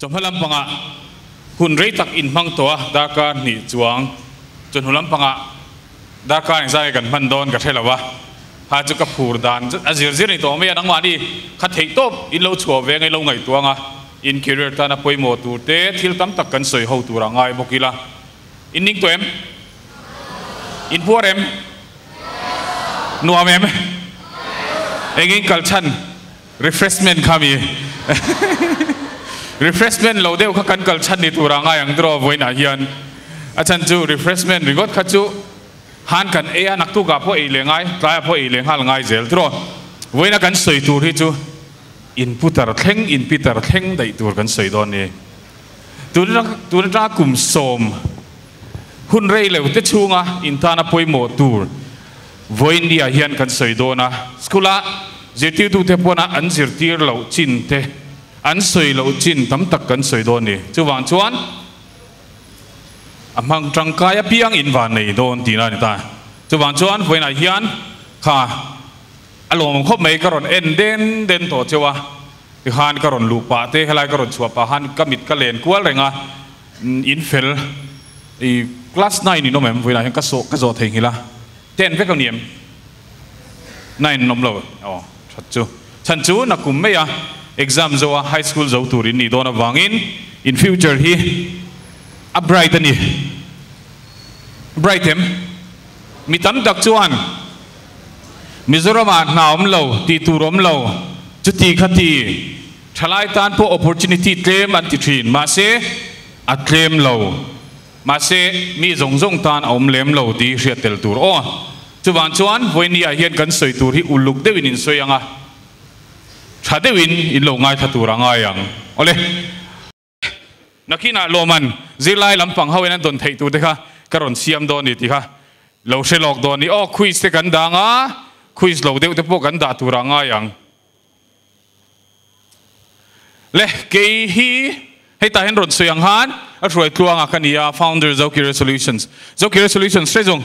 Chawhma lampangah hun rei tak inhmang tawh a, darkar hnih chuang chawhnu lampangah darkar engzah nge kan hman dawn ka hre lo a, kha chu ka phur dan a zir zir ni tawh mai a, nangmahni kha theih tawp in lo chhuah ve ang i lo ngaihtuah ang a, in career tana pawimawh tur te thil tam tak kan sawi ho tur a ngai bawk ila. In ning tawh em? In puar em? Nuam em? Engin kal chhan? Refreshment kha mi Refreshment lo deuh kha kan kal chhan ni tur ah ngai ang tiraw vawiinah hian a chhan chu refreshment ringawt kha chu han kan ei a naktuk ah pawh ei leh ngai tlai ah pawh ei leh nghal ngai zel tiraw vawiina kan sawi tur hi chu in putar thleng in pitar thleng daih tur kan sawi dawn ni tun tun atanga kum sawm hun rei lo te chhunga in tana pawimawh tur Vawiindia hian kan sawi dawn a, school-a zirtirtute pawna an zirtir loh chin te, an sawi loh chin tam tak kan sawi dawn ni. Chuvang chuan a hmang tangkai apiang in van nei dawn tihna a ni ta. Chuvang chuan vawiinah hian kha a lawmawm khawp mai ka rawn en den den tawh cheu a, tikhan ka rawn luh pah te helai ka rawn chhuah pah khan ka mit ka len kual reng a, in fel i class nine in awm em vawiinah hian ka sawh ka zawh theihnghilh a. Ten vek a ni em? Nine an awm lo. Aw, that chu. Chhan chu nakum mai a exam zo a high school zo tur in nih dawn avangin in future hi a bright a ni. Bright em? Mi tam tak chuan Mizoram ah hna awm lo, tih tur awm lo, chuti khati thalai tan pawh opportunity tlem an ti thin. Mahse, a tlem lo. Mahse, mi zawng zawng tan a awm lem lo tih hriat tel tur aw. Chuvang chuan vawinia hian kan sawi tur hi uluk deuhin in sawi ang a, tha deuhin in lo ngaithla tur a ngai ang. Awle. Nakinah lawman zirlai lampang ho in an dawn theih tur te kha ka rawn siam dawn ni tih kha lo hre lawk dawn ni. Aw, quiz te kan dang a, quiz lo deuh te pawh kan dah tur a ngai ang. Le, kei hi hei tah hian rawn sawi ang khan a hruai tluanga ka ni a, founder Zokira Solutions. Zokira Solutions hre zawng?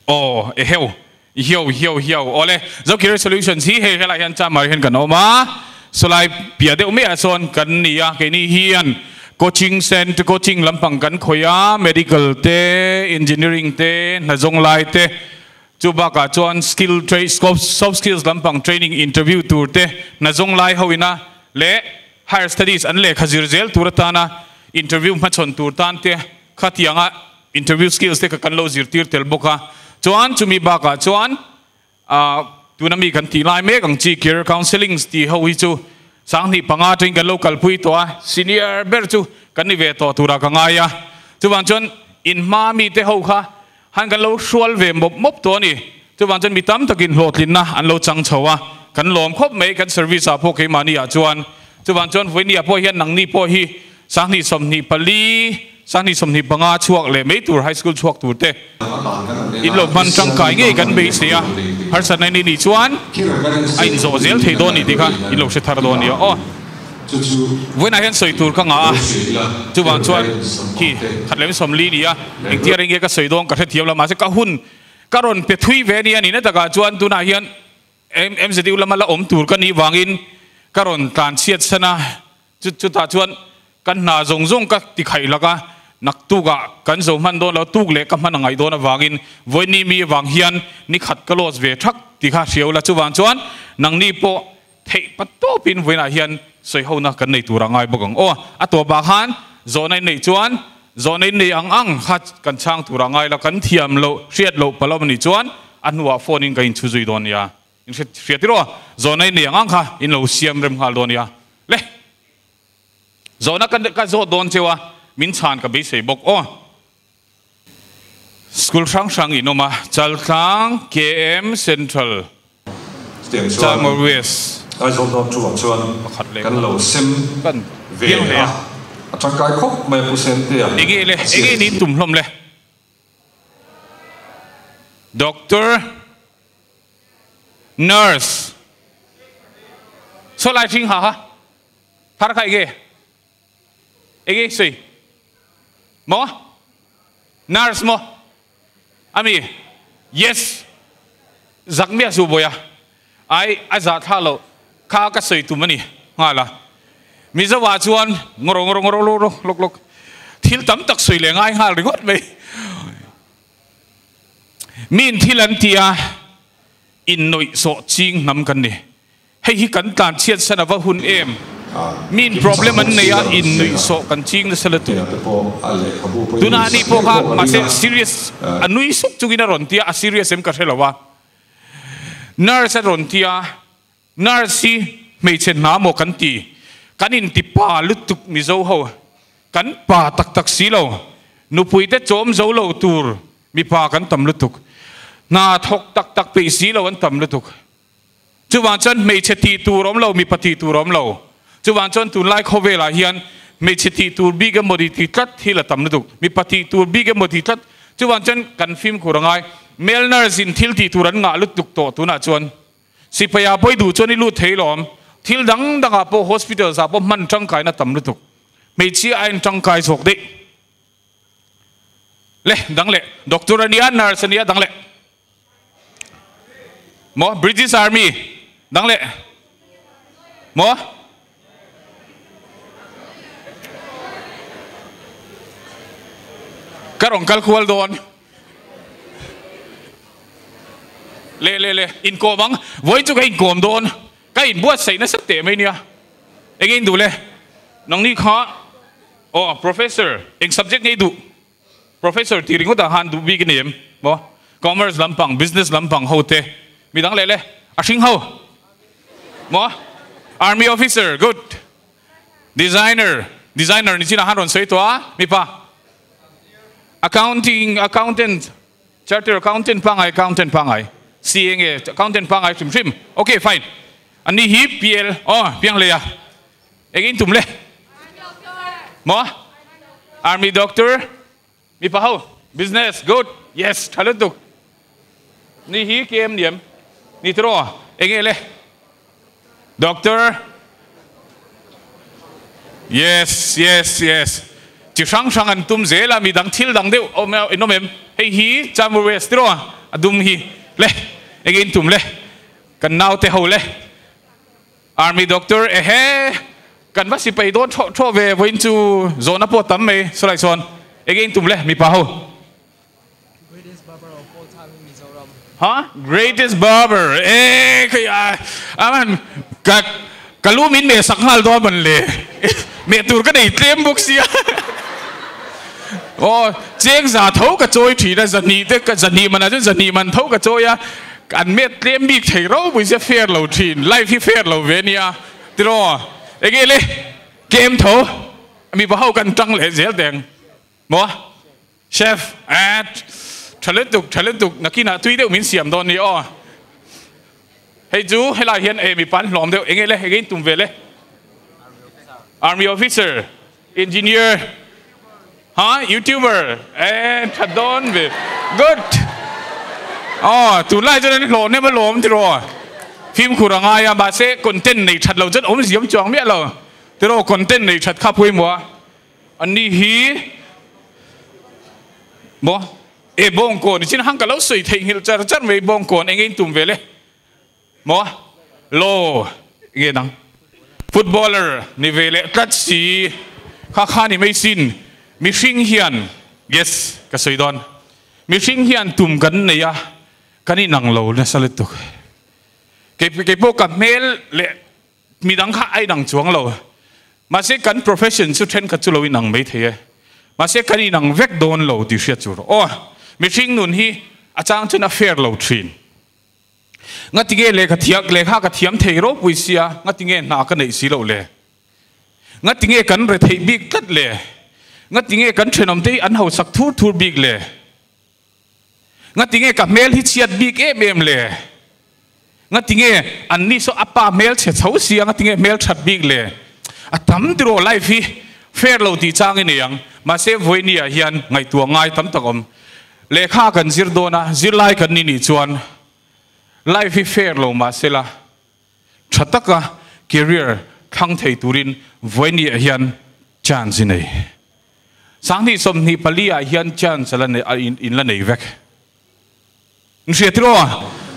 Aw, e heu, i hiau hiau hiau. Aw le, Zokira Solutions hi hei helai hian Chamar hian kan awm a, sawlai piah deuh maiah sawn kan ni a, keini hian coaching center, coaching lampang kan khawih a, medical te, engineering te, hnazawng lai te, Chu bakah chuan skill train soft skills lampang training interview tur te hna zawng lai ho ina leh higher studies an lehkha zir zel tur atana interview hmachhawn tur tan te khatianga interview skills te kha kan lo zirtir tel bawk a. Chuan chumi bakah chuan tuna mi kan tih lai mek ang chi career counselling tih ho hi chu 2005 atangin kan lo kalpui tawh a, senior ber chu kan ni ve tawh turah ka ngai a. Chuvang chuan inhma mite ho kha Han kan lo hrual ve mawp mawp tawh a ni. Chuvang chuan mi tam takin hlawhtlinna an lo chang chho a, kan lawm khawp mai kan service ah pawh keimahni ah chuan. Chuvang chuan vawiini ah pawh hian nangni pawh hi 2024, 2025 chhuak leh mai tur high school chhuak tur te in lo hman tangkai ngei kan beisei a, harsatna in i nih chuan a inzawh zel thei dawn a ni tih kha in lo hre thar dawn a nia aw. Vawiinah hian sawi tur ka ngah a, chuvang chuan khi khat leh 40 ni a, engtia reng nge ka sawi dawn ka hrethiam lo, mahse ka hun ka rawn pe thui ve a nia nihna takah chuan tunah hian MZU lama la awm tur ka nih vangin ka rawn tlan chhiat san a, chutah chuan kan hna zawng zawng ka ti khaih lak a, naktukah kan zo hman dawn lo, tuk leh ka hman a ngaih dawn avangin vawiin mi avang hian ni khat ka loss ve thak ti kha hriau la, chuvang chuan nangni pawh Theih pat tawpin vawiinah hian sawihona kan nei tur a ngai bawk ang. Aw, a tawp ah khan zawhna in neih chuan zawhna in nei ang ang kha kan chhang tur a ngai lo, kan thiam loh, hriat loh palawm a nih chuan a hnuah phone in kan inchhu zui dawn nia. In hre hriat tir aw, zawhna in nei ang ang kha in lo siam rem nghal dawn nia. Le, zawhna ka ka zawt dawn cheu a, min chhan ka beisei bawk aw. School hrang hrang in awm a, Chaltlang, KM, Central, Changmar West, pakhat leh kan piang hle a. Enge le, enge niin tum hlawm le? Doctor, Nurse, sawlai hring ha ha, thar kha enge? Enge sawi? Maw? Nurse maw? Ami? Yes! Zak miah su bawi a. Ai, a zah thla lo. Kha ka sawi tum a ni nghal a. Mizo ah chuan ngawro ngawro ngawro lo lo lawk lawk thil tam tak sawi leh ngai nghal ringawt mai. Miin thil an ti a, innawih sawh ching hnam kan ni. Hei hi kan tlan chhiat san a va hun em? Miin problem an nei a, innuih sawh kan ching nasa lutuk. Tunah ani pawh kha mahse serious a nui suk chungin a rawn ti a, a serious em ka hre lo a. Nurse a rawn ti a, nurse hi hmeichhe hna maw kan ti? Kan inti pa lutuk Mizo ho, kan pa tak tak si lo. Nupui te chawm zo lo tur mipa kan tam lutuk. Hna thawk tak tak peih si lo an tam lutuk. Chuvang chuan hmeichhe tih tur awm lo, mipa tih tur awm lo. Chuvang chuan tunlai khawvelah hian hmeichhe tih tur bik emaw ti ti tlat hi la tam lutuk. Mipa tih tur bik emaw ti tlat. Chuvang chuan kan fimkhur a ngai. Male nurse in thil tih tur an ngah lutuk tawh tunah chuan. Sipai ah pawh i duh chuan i lut thei lawm. Thil dang dangah pawh hospitals ah pawh hman tangkaina tam lutuk. Hmeichhia aiin tangkai zawk daih. Le dang leh doctor a nia nurse a nia dang leh. Maw British Army dang leh maw ka rawn kal kual dawn le le le inkawm ang vawiin chu ka inkawm dawn ka inbuatsaih nasa teh mai nia eng in duh le nangni kha aw professor eng subject nge i duh Professor tih ringawt ah khan duh bik a ni em? Maw? Commerce lampang, business lampang ho te, midang leh le, a hring ho. Maw? Army officer, good. Designer, designer ni chin ah khan rawn sawi tawh a, mipa. Accounting, accountant, charter accountant pangai, accountant pangai. CA nge, accountant pangai hrim hrim. Okay, fine. Ani hi PL, aw, piang hlei a. Eng in tum le? Maw? Army doctor? Mipa ho? Business? Good! Yes! Tha lutuk. Ni hi KM niam. Ni tiraw? Eng nge le? Doctor? Yes, yes, yes. Chi hrang hrang an tum zel a, midang thil dang deuh awm in awm em? Hei hi Chamur West tiraw? A dum hi. Le, eng nge in tum le? Kan naute ho le? Army doctor ehe kan va sipai dawn thawh thawh ve vawiin chu zawhna pawh tam mai sawlai sawn enge in tum le mipa ho. Greatest barber of all time in Mizoram. Ha greatest barber e khai a aman ka ka lu min meh sak nghal dawn man le meh tur ka nei tlem bawk sia aw cheng za tho ka chawi thin a zahnih te ka zahnih man ah chuan zahnih man tho ka chawi a An met tlem bik thei ro pui sia fair lo thin life hi fair lo ve nia tiraw enge le kem tho mipa ho kan tang leh zel teng maw chef at tha lutuk tha lutuk nakinah tui deuh min siam dawn ni aw hei chu helai hian e mipa an hlawm deuh enge le enge in tum ve le army officer engineer Ha youtuber e tha dawn ve good aw tunlai chuan an hlawh nem alawm tiraw fimkhur a ngai a mahse content nei that lo chuan awm ziam chuang miah lo tiraw content nei that kha pawimawh a anni hi maw e bawngkawn i chin hang ka lo sawi theihnghilh char char mai bawngkawn eng in tum ve le Maw? Law nge dang? Footballer ni ve leh tlat si kha kha ni mai sin. Mihring hian, yes, ka sawi dawn. Mihring hian tum kan nei a, kan inang lo nasa lutuk. Kei kei pawh ka hmel leh midang kha a inang chuang lo. Mahse kan profession chu thenkhat chu lo inang mai thei e. Mahse kan inang vek dawn lo tih hriat chu rawh. Aw, mihring nun hi a chang chuan a fair lo thin. Ngatinge lehkha thiam lehkha ka thiam thei ropui sia, ngatinge hna ka neih si loh le? Ngatinge kan re theih bik tlat le? Ngatinge kan thenawmte hi an hausak thur thur bik le? Ngatinge ka hmel hi chhiat bik em em le? Ngatinge anni saw a pa hmel chhe chho sia, ngatinge hmel that bik le? A tam tiraw life hi fair lo tih chang i nei ang, mahse vawinia hian ngaihtuah ngai tam tak awm. Lehkha kan zir dawn a, zirlai kan ni nih chuan life hi fair lo mah sela tha taka career thlang thei turin vawinia hian chance i nei. Sanghnih 24 ah hian chance a la nei in la nei vek. N hria tiraw a?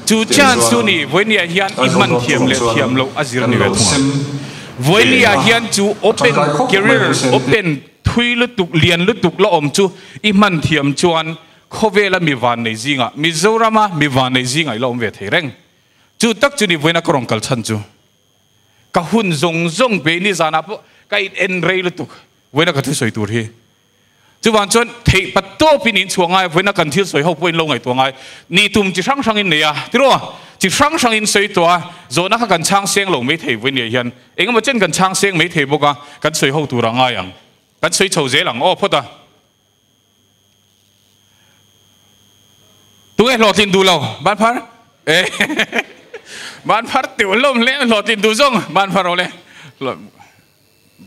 Chu Tiang chance chu chuan ni vawinia hian kan i zo hman dawn thiam chuvang leh chuan thiam loh a zir kan ni ve lo thung sem ang. Vawinia hian chu open career open thui lutuk lian lutuk la awm chu i hman thiam chuan khawvela mi vannei zingah Mizorama mi vannei zingah i la awm ve thei reng. Chu tak chu ni vawiina ka rawn kal chhan chu. Ka hun zawng zawng pe ni zanah pawh ka in en rei lutuk vawiina ka thusawi tur hi. Chuvang chuan theih pat tawpin in chhuah ngai vawiina kan thil sawi ho pawhin lo ngaihtuah ngai. Ni tum chi hrang hrangin nei a, tiraw? Chi hrang hrangin sawi tawh a, zawhna kha kan chhang seng lo maithei vawinia hian engemaw chen kan chhang seng maithei bawk a, kan sawi ho tur a ngai ang. Kan sawi chho zel ang aw phawt a. Tunge hlawhtlin duh lo? Ban phar? Eh ban phar teuh hlawm hle hlawhtlin duh zawng ban phar awle.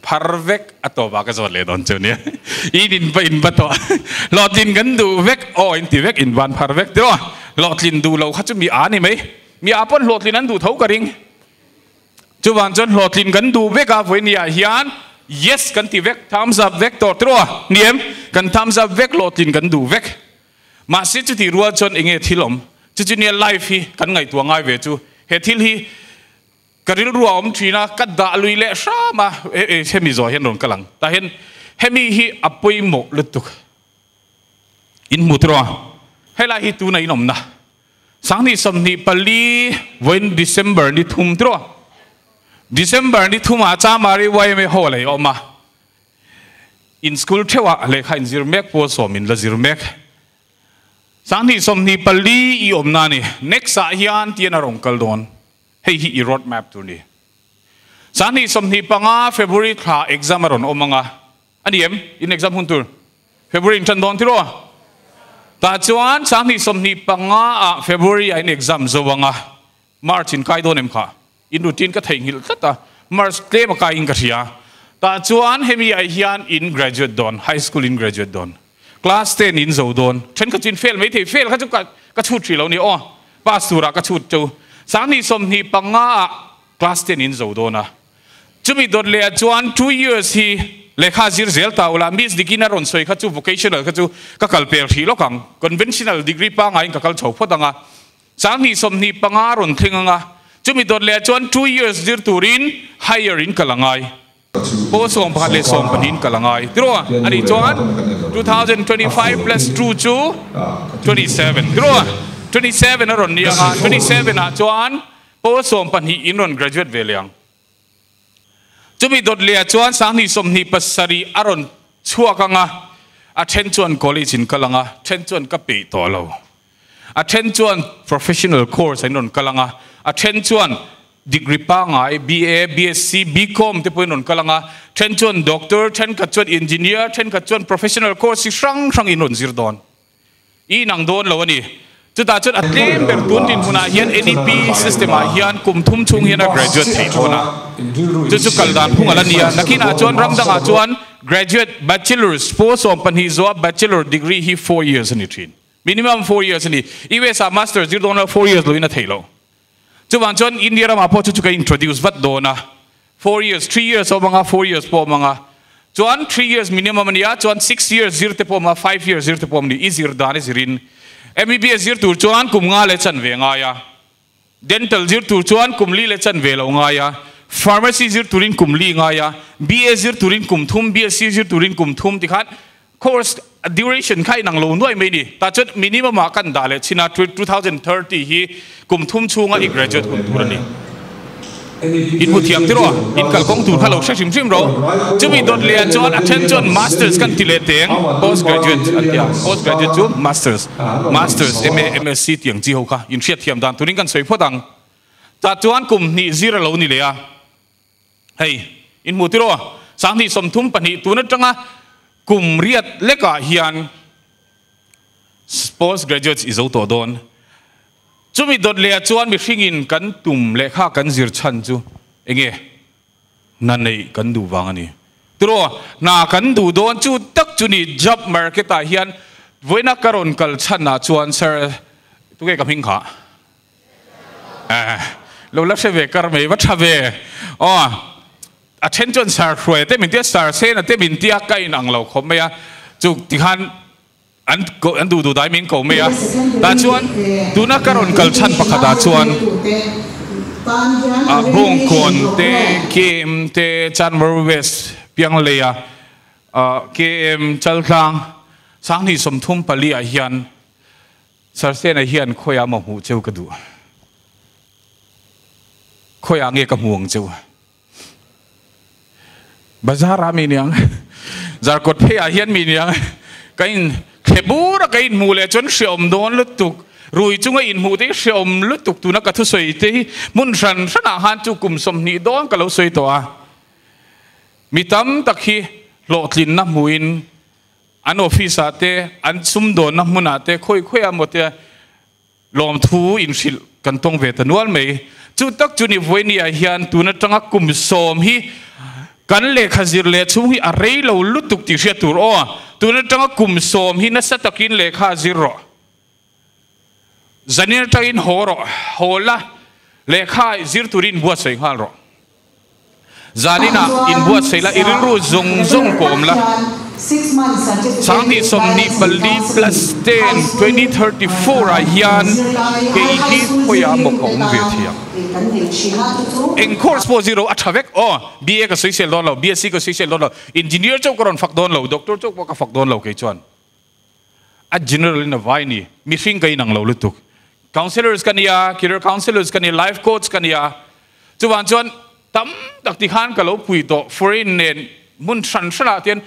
Phar vek a tawp ah ka zawt leh dawn chu nia. In in va in va tawh. Hlawhtlin kan duh vek aw in ti vek in van phar vek tiraw. Hlawhtlin duh lo kha chu mi a ni mai. Mi a pawn hlawhtlin an duh tho ka ring. Chuvang chuan hlawhtlin kan duh vek a vawinia hian yes kan ti vek thumbs up vek tawh tiraw ni em? Kan thumbs up vek hlawhtlin kan duh vek. Mahse chutih rual chuan enge thil awm? Chu chu nia life hi kan ngaihtuah ngai ve chu. He thil hi ka rilru a awm thin a, ka dah lui leh hram a, hemi zawh hian rawn kal ang. Tah hian hemi hi a pawimawh lutuk. In hmu tiraw? Helai hi tuna in awmna. Sanghnih 24 vawiin December ni thum tiraw? December ni thumah Chamari yma hall a i awm a, in school theuhah lehkha in zir mek pawl sawm in la zir mek. Sanghnih 24 i awmna a ni. Next ah hian tian a rawn kal dawn. Hei hi i road map tur ni. Sanghnih 25 February thla exam a rawn awm ang a. A ni em? In exam hun tur February in tan dawn tiraw? Tah chuan 20 25 ah February ah in exam zo ang a, March in kai dawn em kha? In routine ka theihnghilh tlat a, March tlem a kai in ka hria. Tah chuan hemi ah hian in graduate dawn, high school in graduate dawn. Class 10 in zo dawn. Thenkhat chu in fail maithei, fail kha chu ka ka chhut hrih lo ni aw. Pass turah ka chhut chu. 20 25 ah class 10 in zo dawn a. Chumi dawt leh ah chuan 2 years hi lehkha zir zel ta ula, Miss Dikina rawn sawi kha chu vocational kha chu ka kal pel hrih lawk ang, conventional degree pangaiin ka kal chho phawt ang a, 20 25 rawn thleng ang a, chumi dawt leh ah chuan 2 years zir turin higher in kal a ngai, pawl 11 leh 12 in kal a ngai tiraw a nih chuan 2025 plus 2 chu 27 tiraw 27 a rawn ni ang a, 27 ah chuan Pawl 12 in rawn graduate ve leh ang. Chumi dawt leh ah chuan 20 27 a rawn chhuak ang a, a then chuan college in kal ang a, then chuan ka peih tawh lo. A then chuan professional course an rawn kal ang a, a then chuan degree pangai BA, BSc, BCom te pawhin rawn kal ang a, then chuan doctor, thenkhat chuan engineer, thenkhat chuan professional course chi hrang hrang in rawn zir dawn. I inang dawn lo a ni. Chutah chuan a tlem ber tun dinhmunah hian NEP system ah hian kum thum chhung hian a graduate theih dawn a. Chu chu kal dan phung a la ni a. Nakinah chuan ram dangah chuan graduate bachelor's pawl 12 zawha bachelor degree hi 4 years a ni thin. Minimum 4 years a ni. US ah master's zir dawn lo 4 years loin a theih loh. Chuvang chuan India ramah pawh chu chu ka introduce vat dawn a. 4 years, 3 years a awm ang a, 4 years pawh a awm ang a. Chuan 3 years minimum a nia, chuan 6 years zir te pawh a awm a, 5 years zir te pawh a awm a ni. I zir dan i zirin. MBBS zir tur chuan kum nga leh chan ve ngai a. Dental zir tur chuan kum li leh chan ve lo ngai a. Pharmacy zir turin kum li ngai a. BA zir turin kum thum, BSc zir turin kum thum tikhan course duration kha inang lo nuai mai ni. Tah chuan minimum ah kan dah leh chin a, 2030 hi kum thum chhunga i graduate hun tur a ni. In hmu thiam tiraw? In kalkawng tur kha lo hre hrim hrim rawh. Chumi dawt leh ah chuan a then chuan masters kan ti leh teng, post graduate an ti a, post graduate chu masters, masters, MA, MSc tiang chi ho kha in hriat thiam dan turin kan sawi phawt ang. Tah chuan kum hnih zir a lo ni leh a. Hei, in hmu tiraw? 20 32 tun atanga kum riat lekah hian post graduates i zo tawh dawn. Chumi dawt lehah chuan mihringin kan tum lehkha kan zir chhan chu enge hna neih kan duh vang a ni. Tiraw, hna kan duh dawn chu tak chu ni job market ah hian vawiina ka rawn kal chhanah chuan sir tunge ka hming kha? Lo la hre ve kar mai va tha ve. Aw a then chuan sar hruai te min tia sar sen a te min tia ka in ang lo khawp mai a chu tikhan an an duh duh dai min ko mai a tah chuan tuna ka rawn kal chhan pakhat ah chuan. A Bawngkawn te, KM te, Chanmar West, Piangleia, KM Chaltlang, 2034 ah hian Sarsena hian khawiah maw hmuh cheu ka duh? Khawiah nge ka hmu ang cheu? Bazar ah mi niang, Zarkawt phei ah hian mi niang, ka in thle bur a ka in hmuh leh chuan hreawm dawn lutuk, rui chunga in hmuh te hi hreawm lutuk tuna ka thusawi te hi hmun hran hran ah khan chu kum 20 dawn ka lo sawi tawh a, mi tam tak hi hlawhtlinna hmuhin An office ah te, an sumdawnna hmunah te, khawi khawi ah maw te lawmthu inhrilh kan tawng ve ta nual mai. Chu tak chu ni vawiini ah hian tun atanga kum sawm hi kan lehkha zir leh chhung hi a rei lo lutuk tih hriat tur aw. Tun atanga kum sawm hi nasa takin lehkha zir rawh. Zanin atangin haw rawh, haw la, lehkha zir turin inbuatsaih nghal rawh. Zaninah inbuatsaih la, i rilru zawng zawng kawm la. 2024 plus 10, 2034 ah hian kei hi khawiah maw ka awm ve thiang? Eng course pawh zir ro a tha vek aw, BA ka sawisel dawn lo, BSc ka sawisel dawn lo, Engineer chauh ka rawn fak dawn lo, Doctor chauh pawh ka fak dawn lo kei chuan. A general in a vai ni, mihring ka inang lo lutuk. Counsellors ka nia, career counsellors ka nia, life coach ka nia. Chuvang chuan tam tak ti khan ka lo pui tawh, foreign nen hmun hran hran ah tian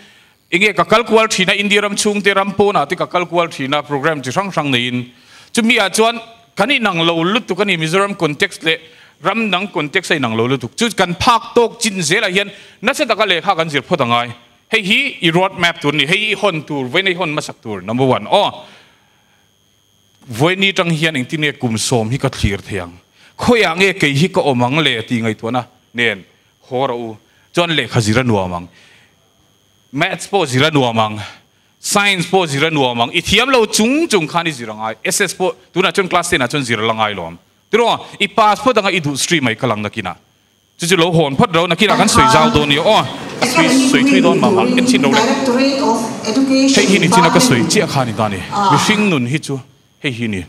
enge ka kal kual thin a, India ram chhung te ram pawn ah te ka kal kual thin a program chi hrang hrang neiin. Chumi ah chuan kan inang lo lutuk a ni, Mizoram context leh ram dang context a inang lo lutuk. Chu kan phak tawk chin zel ah hian nasa taka lehkha kan zir phawt a ngai. Hei hi i road map tur a ni, hei hi i hawn tur, vawiin i hawn hmasak tur, number one aw. Vawiin atang hian engtin nge kum sawm hi ka thlir thei ang, khawiah nge kei hi ka awm ang le tih ngaihtuahna nen haw rawh u, chuan lehkha zir a nuam ang, maths pawh zir a nuam ang, science pawh zir a nuam ang, i thiam lo chung chung khan i zir a ngai, SS pawh tunah chuan class ten ah chuan zir a la ngai lawm, tiraw i pass phawt anga i duh stream ah i kal ang nakinah. Chu chu lo hawn phawt ro, nakinah kan sawi zau dawn nia aw, ka sawi sawi thui dawn mah mah, en chhin ro le. Hei hi ni china ka sawi chiah kha ni ta ni, mihring nun hi chu hei hi ni.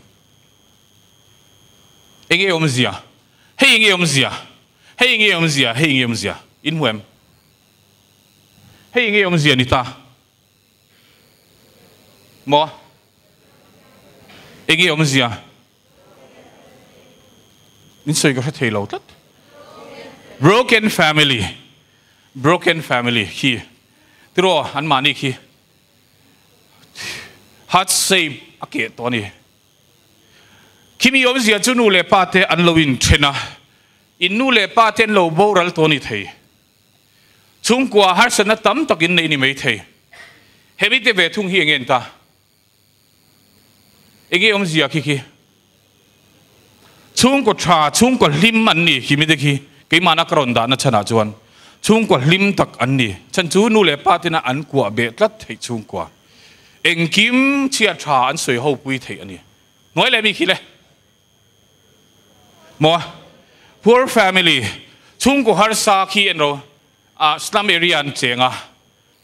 Enge awmzia? Hei enge awmzia? Hei enge awmzia? Hei enge awmzia? In hmu em? Hei enge awmzia ni ta? Maw? Enge awmzia? Min sawi ka hre thei lo tlat. Broken family, broken family khi tiraw an mahni khi heart shape a keh tawh a ni. Khimi awmzia chu nu leh pa te an lo inthen a, in nu leh pa te an lo boral tawh a ni thei. Chhungkua harsatna tam tak in nei ni mai thei. Hemi te ve thung hi eng nge an ta? Enge awmzia khi khi? Chhungkaw tha, chhungkaw hlim an ni khi mite khi keimahna ka rawn dahna chhanah chuan chhungkaw hlim tak an ni. Chhan chu nu leh pa tena an kuah beh tlat theih chhungkua. Engkim chhia tha an sawi ho pui theih a ni. Hnuai leh mi khi le. Maw? Poor family, chhungkaw harsa khi en ro ah slum area an cheng a.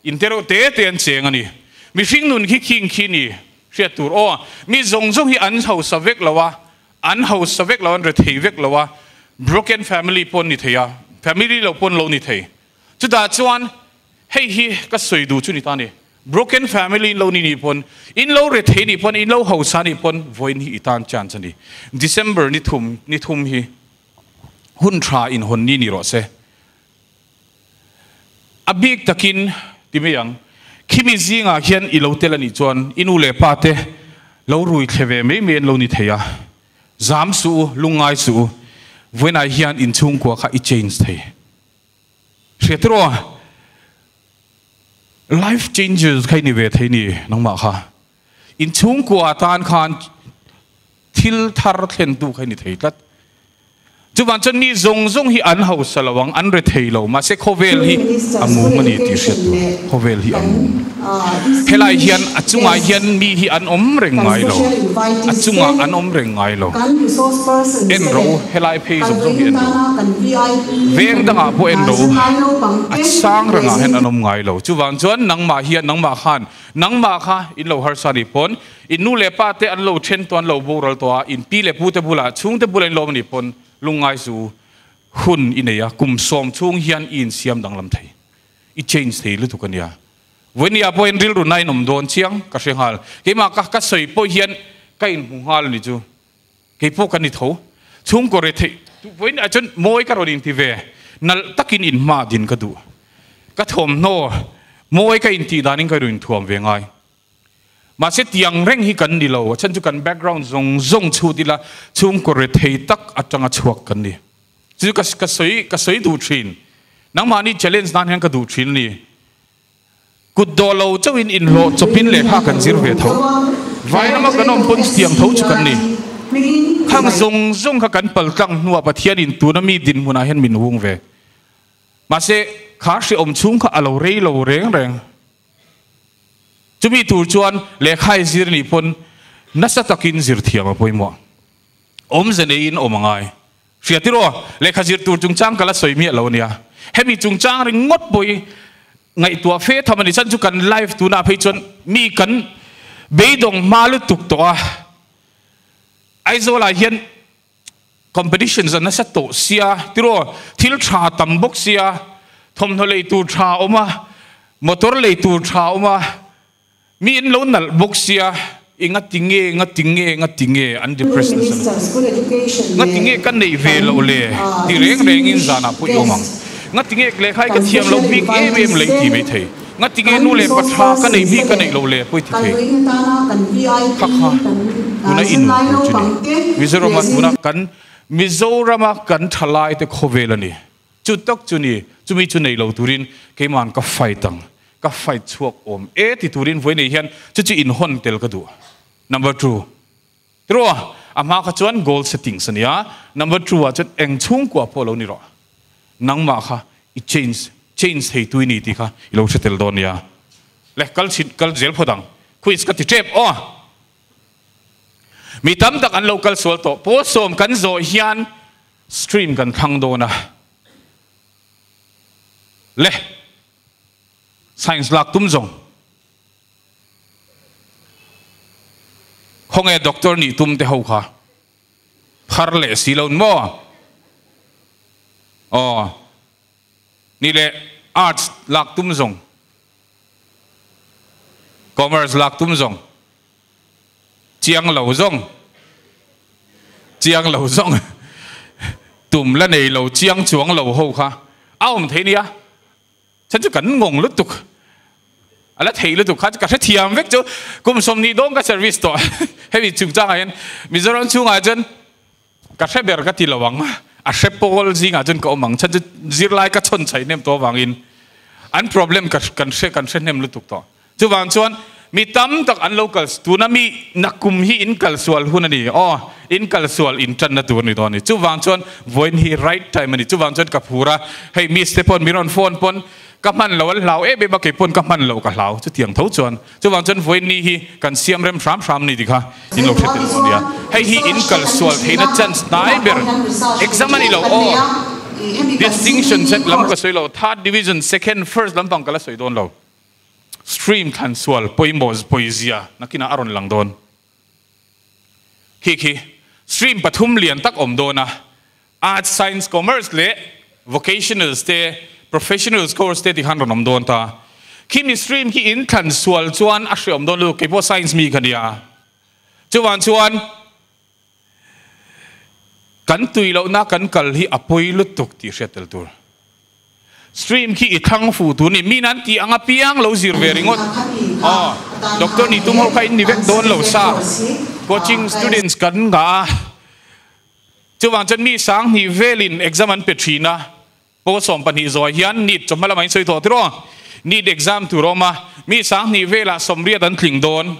In te reuh te te an cheng a ni. Mihring nun khi khing khi ni hriat tur aw. Mi zawng zawng hi an hausa vek lo a, an hausa vek lo, an rethei vek lo a, broken family pawh an ni thei a, family lo pawh an lo ni thei. Chutah chuan hei hi ka sawi duh chu ni ta ni, broken family in lo ni nih pawn, in lo rethei nih pawn, in lo hausa nih pawn vawiin hi i tan chance a ni. December ni thum ni thum hi hun tha inhawn ni ni rawh se. A bik takin ti mai ang, khimi zingah khian i lo tel a nih chuan i nu leh pa te lo rui thle ve mai mai an lo ni thei a, zam suh u, lungngai suh u, vawiinah hian inchhungkua kha i change thei. Hriat rawh, life changers kha i ni ve thei ni nangmah kha. Inchhungkua tan khan thil thar thlentu kha i ni thei tlat. Chuvang chuan mi zawng zawng hi an hausa lo ang, an rethei lo, mahse khawvel hi a mum a ni tih hriat tur, khawvel hi a mum. Helai hian a chungah hian mi hi an awm reng ngai lo, a chungah an awm reng ngai lo. En rawh u, helai phei zawng zawng hi en rawh u, veng dangah pawh en rawh u, a sang rengah hian an awm ngai lo. Chuvang chuan nangmah hian, nangmah khan, nangmah kha in lo harsa nih pawn, In nu leh pa te an lo then tawh, an lo boral tawh a, in pi leh pu te bulah, chhungte bulah in lawm a nih pawn Lungngai zu hun i nei a, kum sawm chhung hian i insiam danglam thei, i change thei lutuk a nia. Vawinia pawhin rilru na in awm dawn chiang ka hre nghal. Keimah ka ka sawi pawh hian ka inhmu nghal a ni chu. Kei pawh ka ni tho. Chhungkaw re theih vawinia chuan mawi ka rawn inti ve. Nalh takin inhma din ka duh. Ka thawmhnaw mawi ka intih danin ka rawn inthuam ve ngai. Mahse tiang reng hi kan ni lo, a chhan chu kan background zawng zawng chhut ila chhungkaw rethei tak atanga chhuak kan ni. Chu ka ka sawi ka sawi duh thin. Nangmahni challenge nan hian ka duh thin a ni. Kut dawh lo chauhin inhlawh chawpin lehkha kan zir ve tho. Vai lama kan awm pawn chutiang tho chu kan ni. Khang zawng zawng kha kan pal tlang hnuah Pathianin tuna mi dinhmunah hian min hung ve. Mahse kha hreawm chhung kha a lo rei lo reng reng. Chumi tur chuan lehkha i zir nih pawn nasa takin zir thiam a pawimawh. Awmze neiin awm a ngai. Hria tiraw, lehkha zir tur chungchang ka la sawi miah lo ania. Hemi chungchang ringawt pawh hi ngaihtuah fe tham a ni. Chan chu kan life tunah phei chuan mi kan beidawng hma lutuk tawh a. Aizawlah hian Competitions a nasa tawh sia tiraw, thil tha tam bawk sia, thawmhnaw lei tur tha a awm a, motor lei tur tha a awm a, mi in lo nalh bawk sia, i ngati nge, ngati nge, ngati nge an depress nasa lutuk. Ngati nge ka neih ve loh le ti reng rengin zanah pawh i awm ang. Ngati nge lehkha hi ka thiam loh bik em em leh i ti maithei. Ngati nge nu leh pa tha ka neih bik ka neih loh le pawi ti thei. Kha kha tuna i nun tur chu ni. Mizorama tuna kan Mizorama kan thalai te khawvel a ni. Chu tak chu ni, chumi chu nei lo turin keima'n ka fight ang, ka fight chhuak awm e ti turin vawi nei hian chu chu inhawn tel ka duh. Number 2. Tiraw, a hma kha chuan goal settings a nia, number 2 ah chuan eng chhungkua pawh lo ni rawh, nangmah kha i change, change thei tu i ni tih kha i lo hre tel dawn nia. Le, kal chhin, kal zel phawt ang, quiz ka ti tep aw. Mi tam tak an lo kal sual tawh, pawl sawm kan zawh hian stream kan thlang dawn a. Le, science lak tum zawng. Khawnge doctor nih tum te ho kha phar leh si lo maw? Aw ni leh arts lak tum zawng commerce lak tum zawng chiang lo zawng chiang lo zawng tum la nei lo chiang chuang lo ho kha a awm thei nia. Chan chu kan ngawng lutuk a la thei lutuk kha chu ka hrethiam vek chu kum 20 dawn ka service tawh hemi chungchangah hian Mizoram chhungah chuan ka hre ber ka ti lo ang a hre pawl zingah chuan ka awm ang chan chu zirlai ka chhawn chhaih hnem tawh avangin an problem ka kan hre kan hre hnem lutuk tawh. Chuvang chuan mi tam tak an lo kal, tuna mi nakum hi in kal sual hun a ni, aw, in kal sual in tanna tur a ni dawn a ni. Chuvang chuan vawiin hi right time a ni. Chuvang chuan ka phur a, hei miss te pawn mi rawn phone pawn ka hman lo an hlau em em a, kei pawn ka hman loh ka hlau chutiang tho chuan. Chuvang chuan vawiin ni hi kan siam rem hram hram a ni tih kha in lo hre tel dawn a nia. Hei hi in kal sual theihna chance hnai ber exam a ni lo, aw, distinction set lam ka sawi lo, third division, second, first lampang ka la sawi dawn lo. Stream thlan sual pawimawh pawizia nakinah a rawn lang dawn. Khi khi stream pathum lian tak awm dawn a, Arts, Science, Commerce leh Vocationals te, Professionals course te tikhan rawn awm dawn ta. Khi mi stream khi in thlan sual chuan a hreawm dawn lutuk, keipawh Science mi ka nia. Chuvang chuan kan tui lohna kan kal hi a pawi lutuk tih hriat tel tur. Stream khi i thlang fuh tur ni. Mi nan tih ang apiang lo zir ve ringawt. Aw, doctor nih tum ho kha in ni vek dawn lo sa. Coaching students kan ngah a, chuvang chuan mi 2000 velin exam an pe thin a. Pawl 12 zawi hian NEET chawhma lamah in sawi tawh tiraw? NEET exam tur a awm a, mi 2000 velah 80 an tling dawn.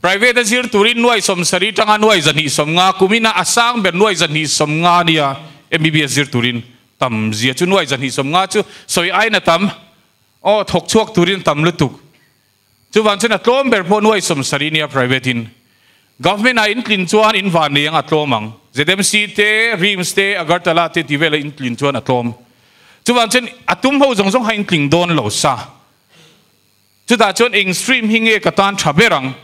Private a zir turin nuai 70 tanga nuai 250 kumina a sang ber nuai 250 a nia MBBS zir turin tam zia chu nuai 250 chu sawi aiin a tam aw thawk chhuak turin tam lutuk chuvang chuan a tlawm ber pawh nuai 70 nia private in government ah in tlin chuan in van nei ang a tlawm ang ZMC te RIMS te Agartala te tih vela in tlin chuan a tlawm chuvang chuan a tum ho zawng zawng kha in tling dawn lo sa. Chutah chuan eng stream hi nge ka tan tha ber ang?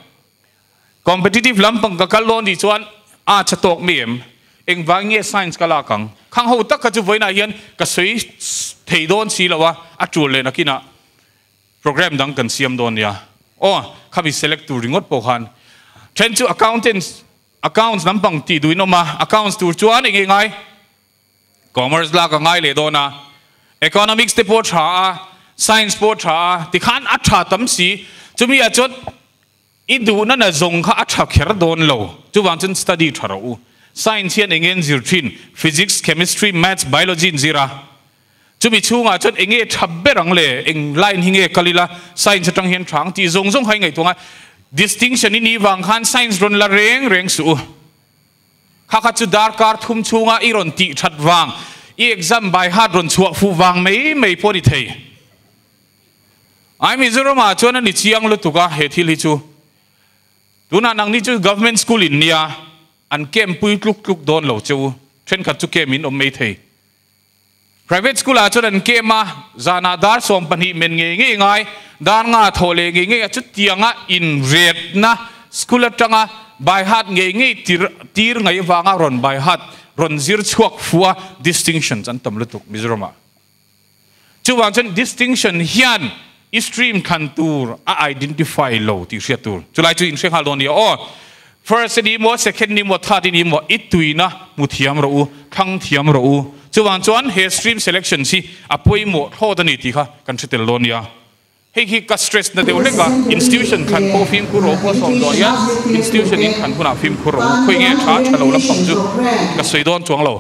Competitive lampang ka kal dawn tih chuan a tha tawk mi em? Engvang nge science ka lak ang? Khang ho tak kha chu vawiinah hian ka sawi thei dawn si lo a, a tul leh nakinah program dang kan siam dawn nia. Aw, khami select tur ringawt pawh khan then chu accountants, accounts lampang tih duhin awm a, accounts tur chuan eng nge ngai? Commerce lak a ngai leh dawn a, economics te pawh tha a, science pawh tha a, tikhan a tha tam si, chumi ah chuan I duhna na zawng kha a tha kher dawn lo, chuvang chuan study tha rawh u. Science hian enge an zir thin? Physics, Chemistry, Maths, Biology an zir a. Chumi chhungah chuan enge tha ber ang le, eng line hi nge kal ila, science atang hian tha ang tih zawng zawng kha i ngaihtuah ang a. Distinction i nih vang khan science rawn la reng reng suh u. Kha kha chu darkar thum chhunga i rawn tih that vang, i exam by heart rawn chhuah fuh vang mai mai pawh a ni thei. Ai Mizoram ah chuan a ni chiang lutuk a he thil hi chu. Tunah nangni chu government school in nia an camp pui tluk tluk dawn lo che u, thenkhat chu camp in awm mai thei. Private school ah chuan an camp a, zanah dar 12 men ngei ngei ngai, dar nga thawh leh ngei ngei a chutianga inretna school atanga by heart ngei ngei tir tir ngaih avanga rawn by heart rawn zir chhuak fuh a distinctions an tam lutuk Mizoram ah. Chuvang chuan distinction hian i stream thlan tur a identify lo tih hriat tur. Chulai chu inhre nghal dawn nia aw. First a ni maw, second ni maw, third i ni maw, i tuina hmu thiam rawh u, thlang thiam rawh u. Chuvang chuan he stream selection hi a pawimawh thlawt a ni tih kha kan hre tel dawn nia. Hei hi ka stress na deuh hlek a, institution thlan pawh fimkhur rawh u pawh sawm duah hian institution in thlan hunah fimkhur rawh u. Khawi nge tha tha lo lampang chu ka sawi dawn chuang lo.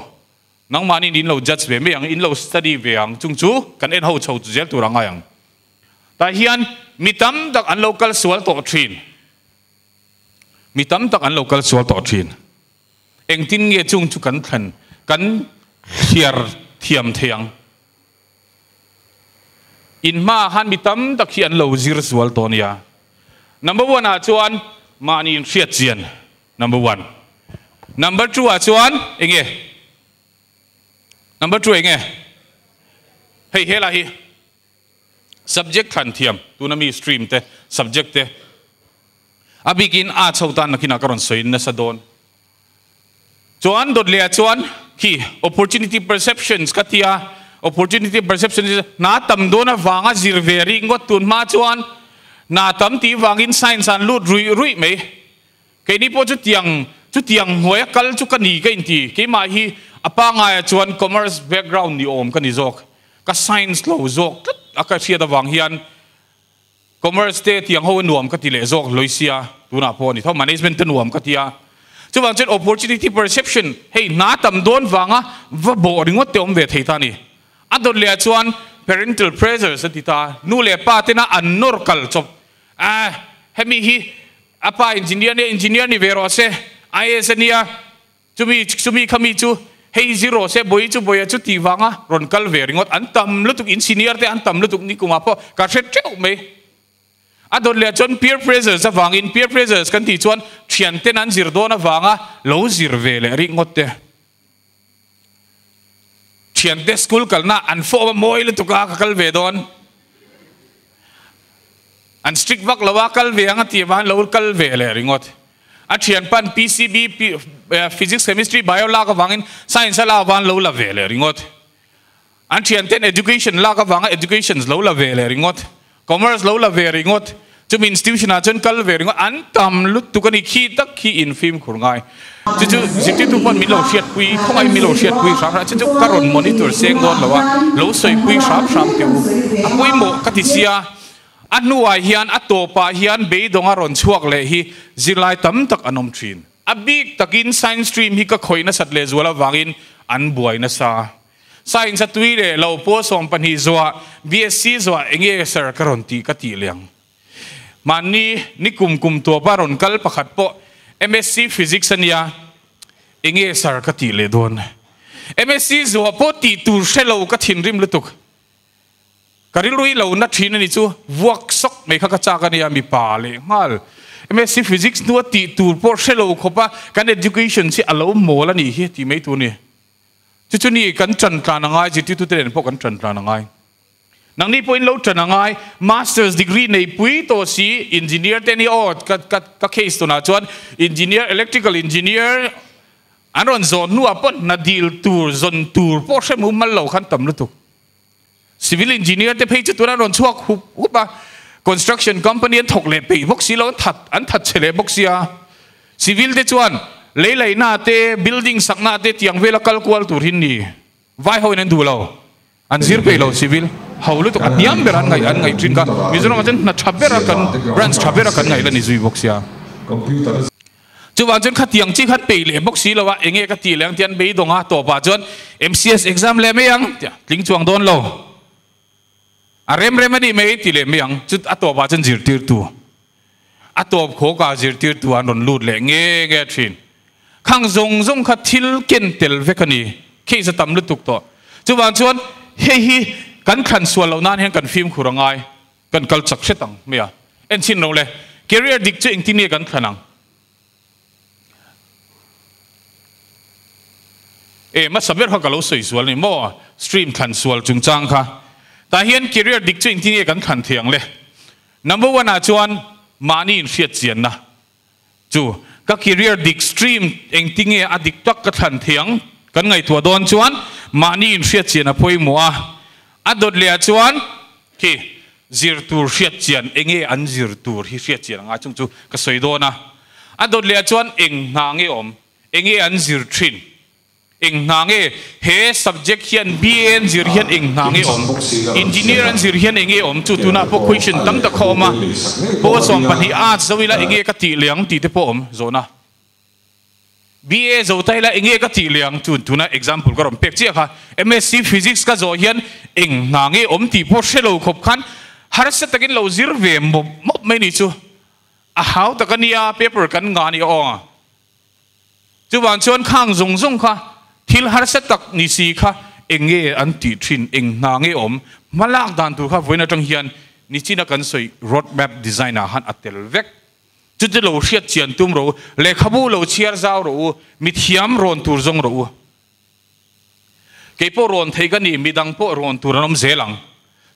Nangmahni in lo judge ve mai ang, in lo study ve ang, chung chu kan en ho chho zel tur a ngai ang. Tah hian mi tam tak an lo kal sual tawh thin. Mi tam tak an lo kal sual tawh thin. Engtin nge chung chu kan thlen, kan thliar thiam thei ang? In hmaah khan mi tam tak hi an lo zir sual tawh nia. Number one ah chuan mahni inhriat chian. Number one. Number two ah chuan enge? Number two enge? Hei helai hi subject thlan thiam tuna mi stream te subject te a bikin a chho tan nakinah ka rawn sawi nasa dawn. Chuan dawt leh ah chuan khi opportunity perceptions ka tia opportunity perception hi hna tam dawn avanga zir ve rih ngawt tun hma chuan hna tam tih vangin science ah an lut ruih ruih mai. Keini pawh chutiang chutiang hnuaia kal chu ka ni ka inti. Keimah hi a pangaia chuan commerce background ni awm ka ni zawk. Ka science lo zawk tlat a ka hriat avang hian commerce te tiang ho a nuam ka ti leh zawk hlawih sia tunah pawh a ni tho. Management te nuam ka ti a. Chuvang chuan opportunity perception hei hna tam dawn vanga va bawh ringawt te awm ve thei ta a ni. A dawt leh ah chuan parental pressures a ti ta. Nu leh pa tena an nawr kal chawp a hemi hi A pa engineer nia engineer ni ve rawh se, IAS a nia, chumi chumi khami chu hei zir rawh se, bawi chu bawia chu tih vanga rawn kal ve ringawt an tam lutuk, in senior te an tam lutuk ni kumah pawh ka hre teuh mai. A dawt leh chuan peer pressures avangin, peer pressures kan tih chuan thian ten an zir dawn avanga lo zir ve leh ringawt te. Thiante school kalna an fawm a mawi lutuk a ka kal ve dawn. An strict vak lo a kal ve ang a tih avangin lo kal ve leh ringawt. A thian pan PCB Physics Chemistry Bio lak avangin Science a lak avangin lo la ve leh ringawt. An thian ten Education lak avanga Education lo la ve leh ringawt. Commerce lo la ve ringawt. Chumi institution ah chuan kal ve ringawt. An tam lutuk a ni. Khi tak khi in fimkhur ngai. Chu chu zirtirtu pawn min lo hriatpui, khawngaih min lo hriatpui hram hram. Chu chu ka rawn monitor seng dawn lo a, lo sawipui hram hram teh u. A pawimawh ka ti sia. A hnuah hian a tawpah hian beidawng a rawn chhuak leh hi zirlai tam tak an awm thin. A bik takin science stream hi ka khawih nasat lehzual avangin an buai nasa. Science a tui leh lo pawl 12 zuah BSc zuah enge sir ka rawn tih ka tih liang. Mahni ni kum kum tuapa rawn kal pakhat pawh MSc Physics a nia enge sir ka tih leh dawn. MSc zuah pawh tih tur hre lo ka thinrim lutuk. Ka rilru hi lo na thin a ni chu vuak sawk mai kha ka chak a nia mipa leh nghal. MSc Physics hnua tih tur pawh hre lo khawpa kan education hi a lo mawl a nih hi tih mai tur a ni. Chu chu ni kan ṭan tlan a ngai, zirtirtute nen pawh kan ṭan tlan a ngai. Nangni pawhin lo ṭan a ngai, Masters degree nei pui tawh si, engineer te ni aw, ka ka ka case tunah chuan engineer, electrical engineer, An rawn zawn hnuah pawh hna dil tur, zawn tur pawh hre mumal lo khan tam lutuk. Civil engineer te phei chu tunah an rawn chhuak hup hup a, construction company an thawk leh peih bawk si lo, an that an that chhe leh bawk sia. Civil te chuan lei laihna te, building sakna te tiang vela kal kual tur hi ni. Vai ho in an duh lo. An zir peih lo civil ho lutuk a hniam ber an ngaih an ngaih thin kha Mizoram ah chuan hna tha ber a kan branch tha ber a kan ngaih la ni zui bawk sia. Chuvang chuan khatiang chi khan peih leh bawk si lo a enge ka tih leh ang tih an beidawng a tawpah chuan MCS exam leh mai ang tia tling chuang dawn lo a rem rem a nih mai ti leh mai ang chu a tawpah chuan zirtirtu a tawp khawk ah zirtirtu an rawn lut leh nge nge thin. Khang zawng zawng kha thil ken tel vek a ni. Case a tam lutuk tawh. Chuvang chuan hei hi kan thlan sual loh nan hian kan fimkhur a ngai. Kan kal chak hret ang mai a. Enchhin lo le. Career dik chu engtin nge kan thlan ang? E, hmasa ber kha ka lo sawi sual ni maw? Stream thlan sual chungchang kha. Tah hian career dik chu engtin nge kan thlan thei ang le? Number one ah chuan mahni inhriat chianna. Chu ka career dik stream engtinge a dik tak ka thlan thiang kan ngaihtuah dawn chuan mahni inhriat chian a pawimawh a, a dawt leh ah chuan khi zir tur hriat chian enge an zir tur hi hriat chian a ngai chung chu ka sawi dawn a, a dawt leh ah chuan eng hna nge awm enge an zir thin. Eng hna nge he subject hian BA an zir hian eng hna nge awm? Engineer an zir hian eng nge awm? Chu tunah pawh question tam tak kha awm a, pawl 12 arts zo ila eng nge ka tih leh ang tih te pawh awm zawhna. BA zo ta ila eng nge ka tih leh ang? Chu tuna example ka rawn pek chiah kha. MSc Physics ka zawh hian eng hna nge awm tih pawh hre lo khawp khan harsa takin lo zir ve mawp mawp mai ni chu. A hau tak a nia, paper kan ngah a ni aw. Chuvang chuan khang zawng zawng kha thil harsa tak ni si kha eng nge an tih thin, eng hna nge awm, hma lak dan tur kha vawiin atang hian nichina kan sawi road map design ah han a tel vek. Chuti lo hriat chian tum rawh u, lehkhabu lo chhiar zau rawh u, mithiam rawn tur zawng rawh u. Kei pawh rawn thei ka ni, midang pawh rawn tur an awm zel ang.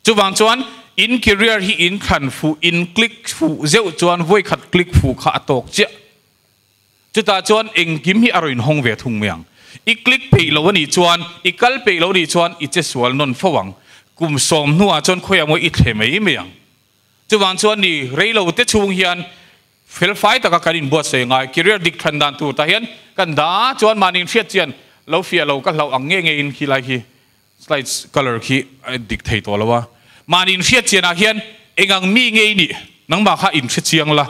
Chuvang chuan in career hi in thlan fuh, in click fuh zeuh chuan vawikhat click fuh kha a tawk chiah. Chutah chuan engkim hi a rawn inhawng ve thung mai ang. I click peih lo a nih chuan, i kal peih lo a nih chuan i che sual nawn fo ang. Kum sawm hnuah chuan khawiah maw i thle mai mai ang. Chuvang chuan ni rei lo te chhung hian fel fai taka kan inbuatsaih ngai. Career dik thlan dan tur tah hian kan dah a, chuan mahni inhriat chian lo fiah lo ka hlauh ang nge nge in khi lai khi slides colour khi a dik thei tawh lo a. Mahni inhriat chianah hian engang mi nge i nih nangmah kha inhre chiang la.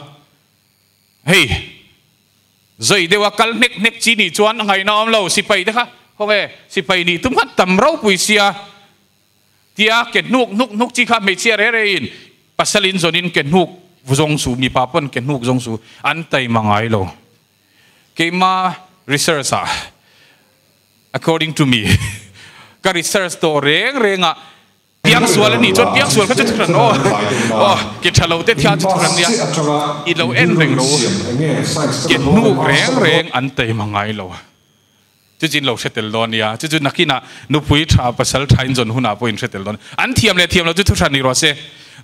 Hei, zawi deuha kal hnek hnek chi nih chuan a ngaihna awm lo, sipai te kha khawnge sipai nih tum khan tam ropui sia tia ke hnuk hnuk hnuk chi kha hmeichhia re re in pasal in zawn in ke hnuk zawng su mipa pawn ke hnuk zawng su an taima ngai lo. Keima research ah according to me ka research tawh reng reng ah Piangsual a nih chuan piangsual kha chu thuhran aw aw ke tha lo te thian chu thuhran nia i lo en reng ro ke hnuk reng reng an taima ngai lo chu chin lo hre tel dawn nia chu chu nakinah nupui tha pasal tha in zawn hunah pawh in hre tel dawn an thiam leh thiam lo chu thuhran ni rawh se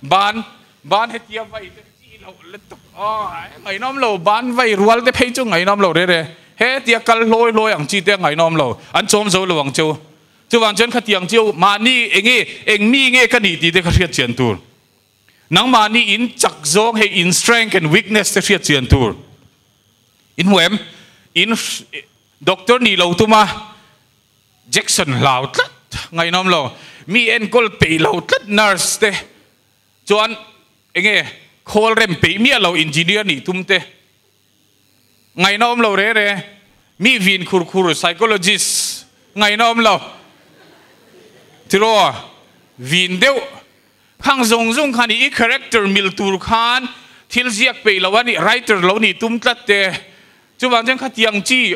ban ban hetia vai te chi lo le tuk aw ngaihnawm lo ban vai rual te phei chu ngaihnawm lo re re hetia kal hlawi hlawi ang chi te ngaihnawm lo an chawm zo lo ang cheu. Chuvang chuan khatiang chu mahni enge eng mi nge ka nih tih te kha hriat chian tur. Nangmahni in chak zawng hei in strength and weakness te hriat chian tur. In hmu em? In doctor nih lo tuma Jackson hlau tlat ngaihnawm lo. Mi enkawl peih lo tlat nurse te chuan enge khawl rem peih miah lo engineer nih tum te. Ngaihna awm lo re re. Mi vin khur khur psychologist ngaihna awm lo. Tiraw vin deuh khang zawng zawng khan i character mil tur khan thil ziak peih lo a nih writer lo nih tum tlat te chuvang chuan khatiang chi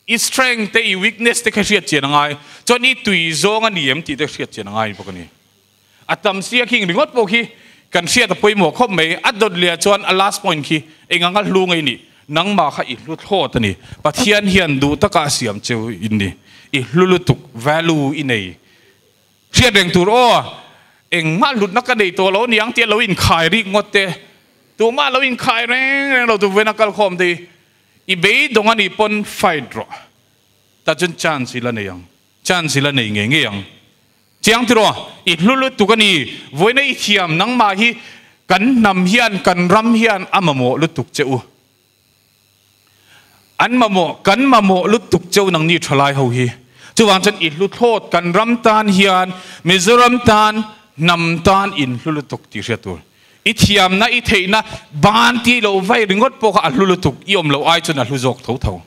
i strength te i weakness te kha hriat chian a ngai chuan i tui zawng a ni em tih te hriat chian a ngai bawk a ni. A tam sia khi ringawt pawh khi kan hriat a pawimawh khawp mai. A dawt leh ah chuan a last point khi eng anga hlu ngei nih nangmah kha i hlu thlawt a ni. Pathian hian duh taka a siam cheu in ni. I hlu lutuk value i nei. Hriat reng tur aw engmah hlutna ka nei tawh lo niang tia lo inkhai rik ngawt te tumah lo inkhai reng reng lo tu vena kal khawm te hi i beidawng a nih pawn fight rawh. Tah chuan chance i la nei ang. Chance i la nei ngei ngei ang. Chiang tiraw, i hlu lutuk a ni. Vawiina i thiam nangmah hi kan hnam hian, kan ram hian a mamawh lutuk che u. An mamawh, kan mamawh lutuk che u nangni thalai ho hi. Chuvang chuan i hlu thlawt kan ram tan hian, Mizoram tan, hnam tan in hlu lutuk tih hriat tur. I thiamna, i theihna ban tih loh vai ringawt pawh kha a hlu lutuk, i awm loh ai chuan a hlu zawk tho tho.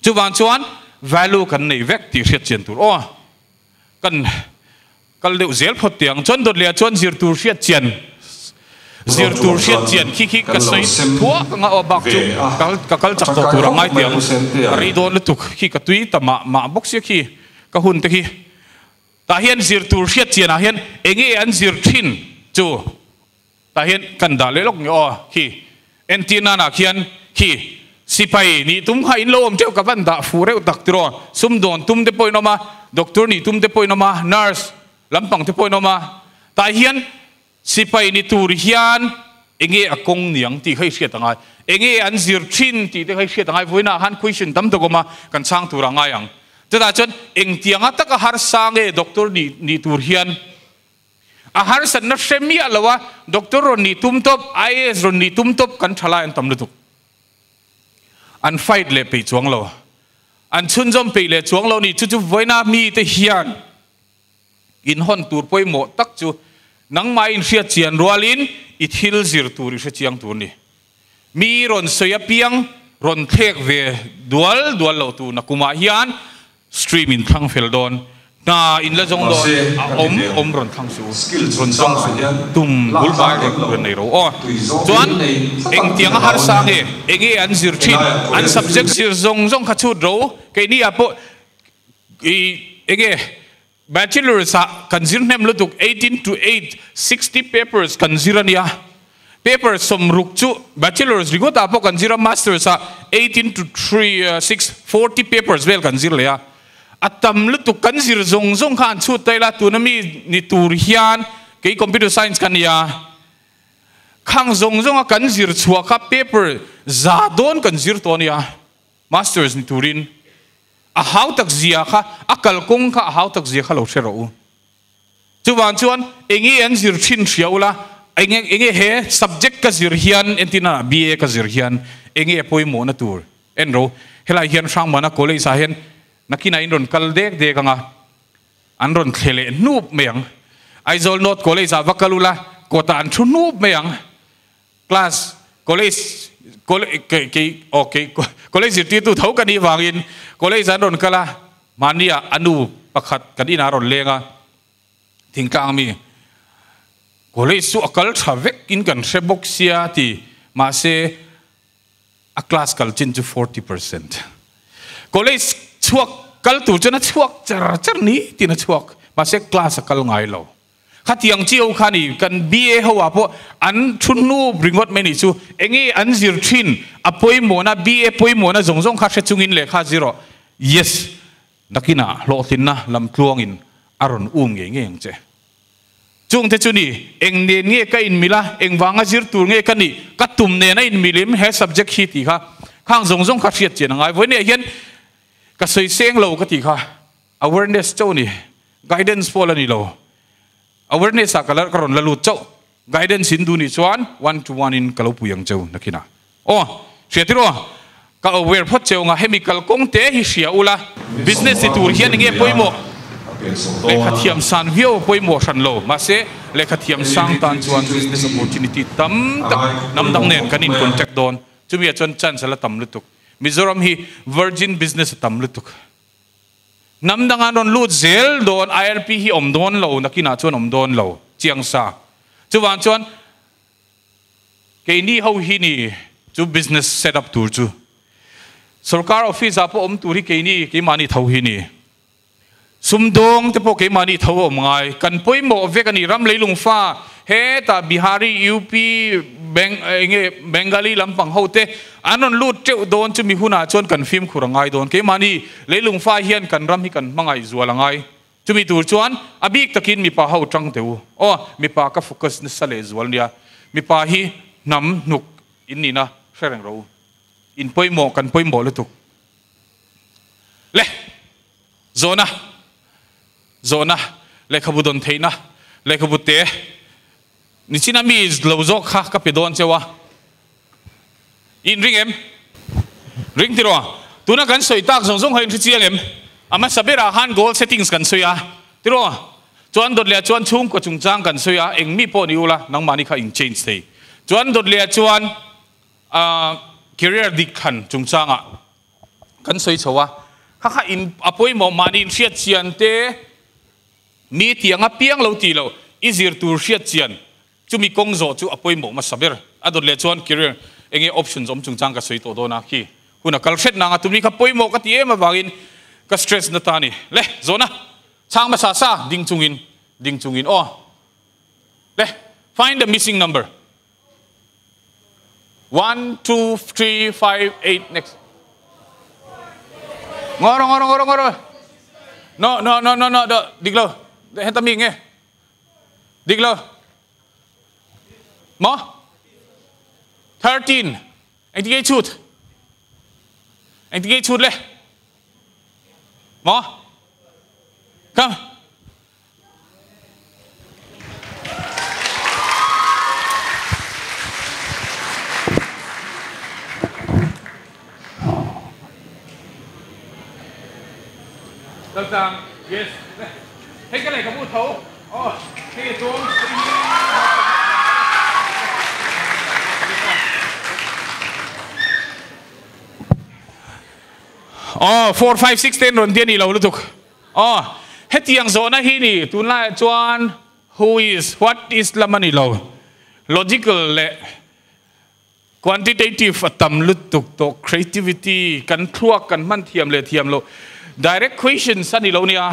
Chuvang chuan value kan nei vek tih hriat chian tur aw. Kan kal deuh zel phawt teh ang. Chuan dawt leh ah chuan zir tur hriat chian zir tur hriat chian khi khi ka sawi thuak anga aw bak chu ka kal chak tawh tur a ngai teh ang. Ka rei dawn lutuk khi ka tui ta mah mah bawk sia khi ka hun te khi. Tah hian zir tur hriat chian ah hian enge an zir thin chu Tah hian kan dah leh lawk nge aw khi entir nan ah khian khi sipai nih tum kha in lo awm teuh ka van dah fuh reuh tak tiraw sumdawn tum te pawh in awm a doctor nih tum te pawh in awm a nurse lampang te pawh in awm a tah hian sipai ni tur hian enge a kawng niang tih kha i hriat angai enge an zir thin tih te kha i hriat angai vawiinah khan question tam tak awm a kan chhang tur a ngai ang chutah chuan engtianga taka harsa nge doctor nih nih tur hian A harsatna hre miah lo a, doctor rawn nih tum tawp, IAS rawn nih tum tawp kan tha lai an tam lutuk. An fight leh peih chuang lo. An chhunzawm peih leh chuang lo ni. Chu chu vawiina mite hian inhawn tur pawimawh tak chu nangmah inhriat chian rualin i thil zir tur i hre chiang tur ni. Mi rawn sawi apiang rawn thlek ve dual dual loh tur nakumah hian Stream in thlang fel dawn, hna in la zawng dawn, a awm awm rawn thlang su, rawn zawng su, tum bul hmai rawn rawn nei ro aw. Chuan engtiang a harsa nge, enge an zir thin, an subject zir zawng zawng kha chhut ro, keini ah pawh i enge bachelors ah kan zir hnem lutuk 18 to 8 60 papers kan zir ania, Paper 60 chu bachelor's ringawt ah pawh kan zir a, masters ah 18 to 3 6 40 papers vel kan zir leh a, a tam lutuk kan zir zawng zawng kha an chhut ta ila tuna mi ni tur hian kei computer science ka nia khang zawng zawng a kan zir chhuah kha paper za dawn kan zir tawh ania masters ni turin a hau tak zia kha a kalkawng kha a hau tak zia kha lo hre rawh u. Chuvang chuan enge an zir thin hria ula, enge enge he subject ka zir hian entirna BA ka zir hian enge a pawimawhna tur en ro. Helai hian Hrangmana College ah hian nakinah in rawn kal dek dek anga an rawn thle leh hnup mai ang. Aizawl North College ah va kal ula kawtah an thu hnup mai ang. Class college kei aw kei college zirtirtu tho ka nih vangin college an rawn kal a, mahnia a nu pakhat kan inah a rawn leng a, thingtlang mi college chu a kal tha vek in kan hre bawk sia ti mahse a class kal chin chu 40% college chhuak kal tur chuan a chhuak char char ni tin a chhuak mahse class a kal ngai lo. Khatiang chiau kha ni kan BA ho ah pawh an thu hnup ringawt mai ni chu enge an zir thin a pawimawhna BA pawimawhna zawng zawng kha hre chungin lehkha zir rawh yes nakinah hlawhtlinna lamtluangin a rawn um ngei ngei ang che chung te chu ni eng nen nge ka inmil a engvanga zir tur nge ka nih ka tum nen a inmilim he subject hi tih kha khang zawng zawng kha hriat chian a ngai vawiin hian ka sawi seng lo ka tih kha Awareness chauh a ni, guidance pawh la ni lo. Awareness ah ka la ka rawn la lut chauh. Guidance in duh nih chuan one to one in ka lo pui ang cheu nakinah. Aw, hria tir aw, ka aware phawt cheu anga hemi kalkawng te hi hria ula, business ni tur hian enge pawimawh? Lehkha thiam san viau a pawimawh hran lo, mahse lehkha thiam sang tan chuan business opportunity tam tak hnam dang nen kan in contact dawn. Chumi ah chuan chance a la tam lutuk. Mizoram hi virgin business a tam lutuk. Hnam dang an rawn lut zel dawn, ILP hi awm dawn lo, nakinah chuan awm dawn lo, chiang sa. Chuvang chuan keini ho hi ni chu business set up tur chu. Sorkar office ah pawh awm tur hi keini keimahni tho hi ni. Sumdawng te pawh keimahni tho a awm ngai. Kan pawimawh vek a ni, ram leilung fa hetah Bihari, UP, Beng enge Bengali lampang ho te An rawn lut teuh dawn chu mi hunah chuan kan fimkhur a ngai dawn. Keimahni leilung fa hian kan ram hi kan hmangaih zual a ngai. Chumi tur chuan a bik takin mipa ho tang teh u. Aw, mipa ka focus nasa leh zual nia. Mipa hi hnam hnuk in nihna hre reng rawh u. In pawimawh kan pawimawh lutuk. Le zawhna zawhna lehkhabu dawn theihna lehkhabu te nichina mi lo zawk kha ka pe dawn cheu a in ring em ring tiraw tuna kan sawi tak zawng zawng kha in hre chiang em a hmasa berah khan goal settings kan sawi a tiraw chuan dawt leh chuan chhungkaw chungchang kan sawi a eng mi pawh ni ula nangmahni kha in change thei chuan dawt leh chuan career dik thlan chungchangah kan sawi chho a, kha kha in a pawimawh mahni in hriat chian te mi tiang a piang lo tih loh i zir tur hriat chian chumi kawng zawh chu a pawimawh hmasa ber a dawt leh chuan career enge options awm chungchang ka sawi tawh dawn a khi hun a kal hret nang a tumi kha pawimawh ka ti em avangin ka stress na ta a ni le zawhna chhang hmasa sa ding chungin ding chungin aw le find the missing number. 1, 2, 3, 5, 8, next. Ngoro, ngoro, ngoro, ngoro. No, no, no, no, no, dik lo. Heta mi nge. Dik lo. Mo? 13. Eng ti chut? Eng ti chut le? Mo? Come. Tang yes hei cái này có bút thấu oh hei tuông Oh, 4 5 6 10 ron tiani lo lutuk Aw, hetiang zawhna hi ni tunlaiah chuan who is, what is lam a ni lo. Logical leh quantitative a tam lutuk tawh, creativity kan thluak kan hman thiam leh thiam loh, direct questions a ni lo nia,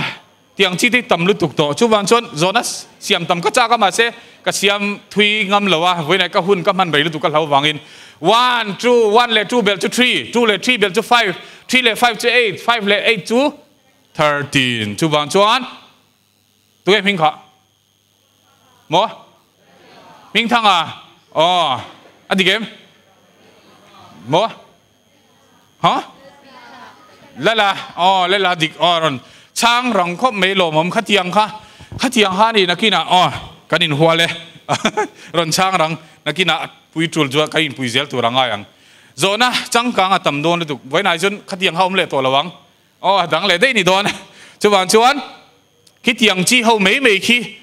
tiang chi te hi tam lutuk tawh. Chuvang chuan zawhna siam tam ka chak a mahse ka siam thui ngam lo a, vawiinah ka hun ka hman rei lutuk ka hlau vangin one, two, one leh two belh chu three, two leh three belh chu five, three leh five chu eight, five leh eight chu 13 chuvang chuan tunge hming kha maw hming thang a aw a dik em maw ha lala aw lala dik aw rawn chhang rang khawp mai lawmawm khatiang kha khatiang kha ni nakinah aw kan inhual e rawn chhang rang nakinah pui tul chuan kan inpui zel tur a ngai ang zawhna changkang a tam dawn lutuk vawiinah chuan khatiang kha awm leh tawh lo ang. Aw a dang leh daih ni dawn. Chuvang chuan khitiang chi ho mai mai khi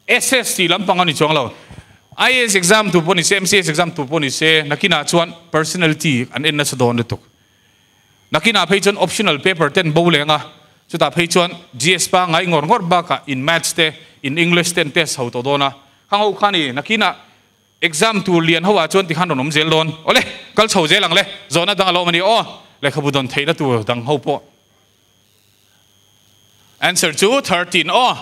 SS tih lampang a ni chuang lo. IAS exam tu pawh ni se, MCS exam tu pawh ni se, nakinah chuan personality an en nasa dawn lutuk. Nakinah phei chuan optional paper te an bo leng a, chutah phei chuan GS pangngai ngawr ngawr bakah in maths te, in English te an test ho tawh dawn a. Khang ho kha ni nakinah Exam tur lian ho ah chuan tikhan rawn awm zel dawn. Awle, kal chho zel ang le, zawhna dang a lo awm a ni aw, lehkhabu dawn theihna tur dang ho pawh. Answer chu 13 aw,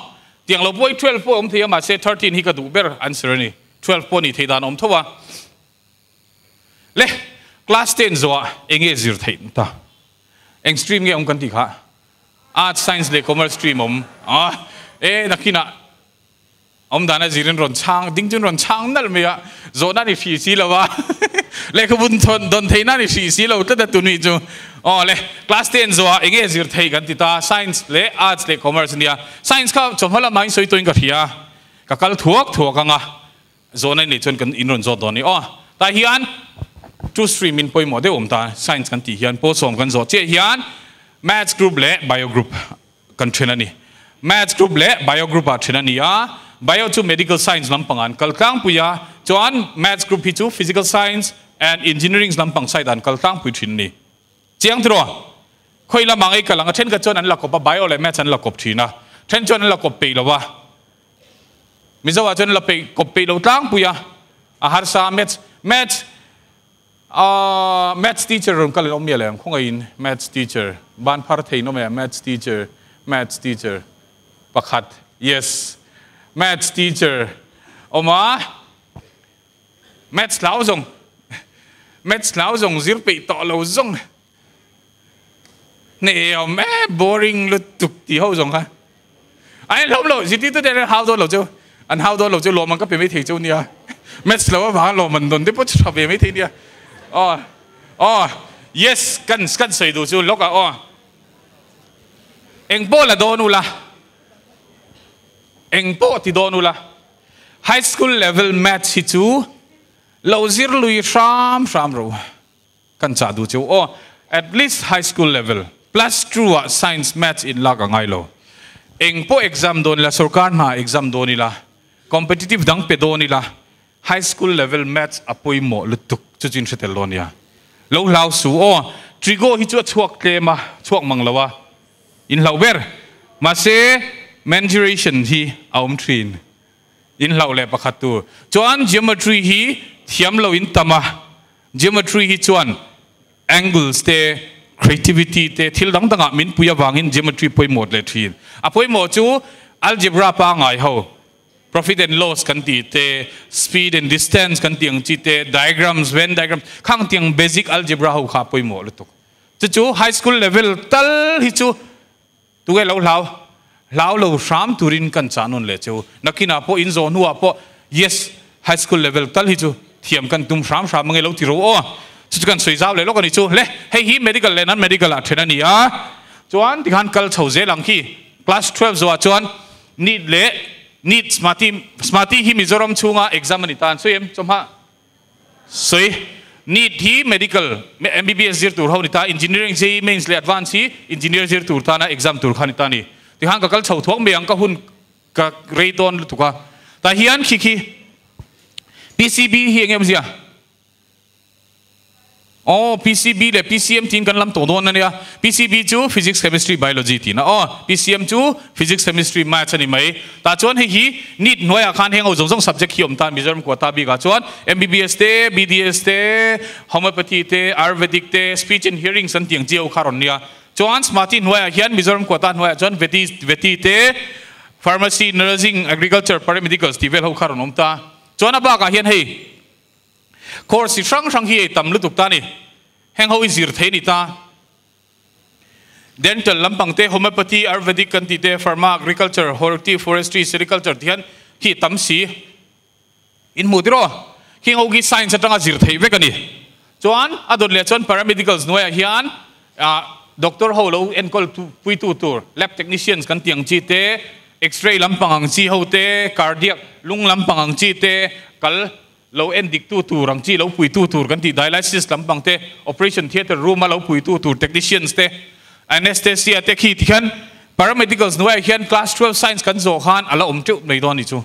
tiang lo pawh hi 12 pawh a awm thei a mahse 13 hi ka duh ber answer a ni, 12 pawh nih theih dan a awm tho a. Le, class 10 zawhah eng nge zir theih ta? Eng stream nge awm kan tih kha? Arts, Science leh Commerce stream awm a, e nakinah Awm dan a zirin rawn chhang ding chuan rawn chhang nalh mai a, zawhna ni hrih si lo a, lehkhabu dawn theihna ni hrih si lo tlat a tuni chu. Aw le, class 10 zawhah eng nge zir theih kan ti ta, science leh arts leh commerce ania. Science kha chawhma lamah in sawi tawhin ka hria, ka kal thuak thuak ang a, zawhna in neih chuan kan in rawn zawt dawn a ni. Aw, tah hian two stream in pawimawh deuh awm ta, science kan tih hian pawl sawm kan zawh chiah hian maths group leh bio group kan then a ni. Maths group leh Bio group ah then a ni a, Bio chu Medical Science lampang ah an kal tlangpui a, chuan Maths group hi chu Physical Science and Engineering lampang side ah an kal tlangpui thin a ni. Chiang tiraw? Khawi lamah ngei kal ang a, thenkhat chuan an la kawp a, Bio leh Maths an la kawp thin a, then chuan an la kawp peih lo a, Mizo ah chuan an la peih kawp peih lo tlangpui a, a harsa Maths, Maths. Ahh maths teacher rawn kal in awm mial em khawngaihin maths teacher ban phar thei in awm em maths teacher maths teacher pakhat yes maths teacher awm a maths hlau zawng maths hlau zawng zir peih tawh lo zawng hne awm e boring lutuk tih ho zawng kha Ai hlauh lo zirtirtu te an hau dawn lo chu an hau dawn lo chu lawm an ka pe mai thei chu nia maths lo avanga lawm an dawn te pawh chu tha ve mai thei nia aw aw yes kan kan sawi duh chu lawk ah aw. Eng pawh la dawn ula, eng pawh ti dawn ula, high school level maths hi chu lo zir lui hram hram ro. Kan chah duh cheu aw. At least high school level plus two ah science maths in lak a ngai lo. Eng pawh exam dawn ila, sorkar hna exam dawn ila, competitive dang pe dawn ila, high school level maths a pawimawh lutuk chu chu in hre tel dawn nia. Lo hlau su aw. Trigo hi chu a chhuak tlem a, chhuak mang lo a, in hlauh ber. Mahse mensuration hi a awm thin. In hlauh leh pakhat tur chuan geometry hi thiam lo in tam a, geometry hi chuan angles te, creativity te thil dang dangah min pui avangin geometry pawimawh leh thin. A pawimawh chu algebra pangai ho, profit and loss kan tih te, speed and distance kan tih ang chi te, diagrams, Venn diagrams khang tiang basic algebra ho kha a pawimawh lutuk. Chu chu high school level tal hi chu Tunge lo hlau? Hlau lo hram turin kan chah nawn leh cheu. Nakinah pawh in zawh hnuah pawh yes, high school level tal hi chu thiam kan tum hram hram ange lo ti ro aw. Chu chu kan sawi zau leh lawk a ni chu. Le, hei hi medical leh non medical ah then a ni a. Chuan tikhan kal chho zel ang khi. Class 12 zawhah chuan NEET leh NEET Smarty, Smarty hi Mizoram chhunga exam a ni ta an sawi em? Chawhma. Sawi, NEET hi medical, MBBS zir tur ho ni ta, engineering JEE mains leh advance hi engineer zir tur tana exam tur kha ni ta ni. Tikhan ka kal chho thuak mai ang ka hun ka rei dawn lutuk a. Tah hian khi khi PCB hi eng em zia? Aw, PCB leh PCM tiin kan lam tawh dawn a nia. PCB chu Physics, Chemistry, Biology tiin a aw. PCM chu Physics, Chemistry, Maths a ni mai. Tah chuan hei hi NEET hnuaiah khan heng ho zawng zawng subject hi a awm ta Mizoram quota bikah chuan MBBS te, BDS te, Homeopathy te, Ayurvedic te, Speech and Hearing san tih ang chi ho kha rawn nia. Chuan Smarty hnuaiah hian Mizoram quota hnuaiah chuan Veti, Veti te, Pharmacy, Nursing, Agriculture, Paramedicals tih vel ho kha rawn awm ta. Chuan a bakah hian hei Course chi hrang hrang hi ei tam lutuk ta a ni. Heng ho i zir thei a ni ta. Dental lampang te, Homeopathy, Ayurvedic kan tih te, Pharma, Agriculture, Horti, Forestry, Sericulture tih hian khi tam si. In hmuh tiraw? Khing ho khi science atanga zir theih vek a ni. Chuan a dawt leh chuan paramedicals hnuaiah hian doctor ho lo enkawl puitu tur lab technicians kan tih ang chi te, X-ray lampang ang chi ho te, cardiac lung lampang ang chi te, kal lo en diktu tur ang chi lo puitu tur kan tih dialysis lampang te, operation theatre room a lo puitu tur technicians te, anesthesia te khi tikhian paramedicals hnuaiah hian class 12 science kan zawh khan a la awm teuh mai dawn a ni chu.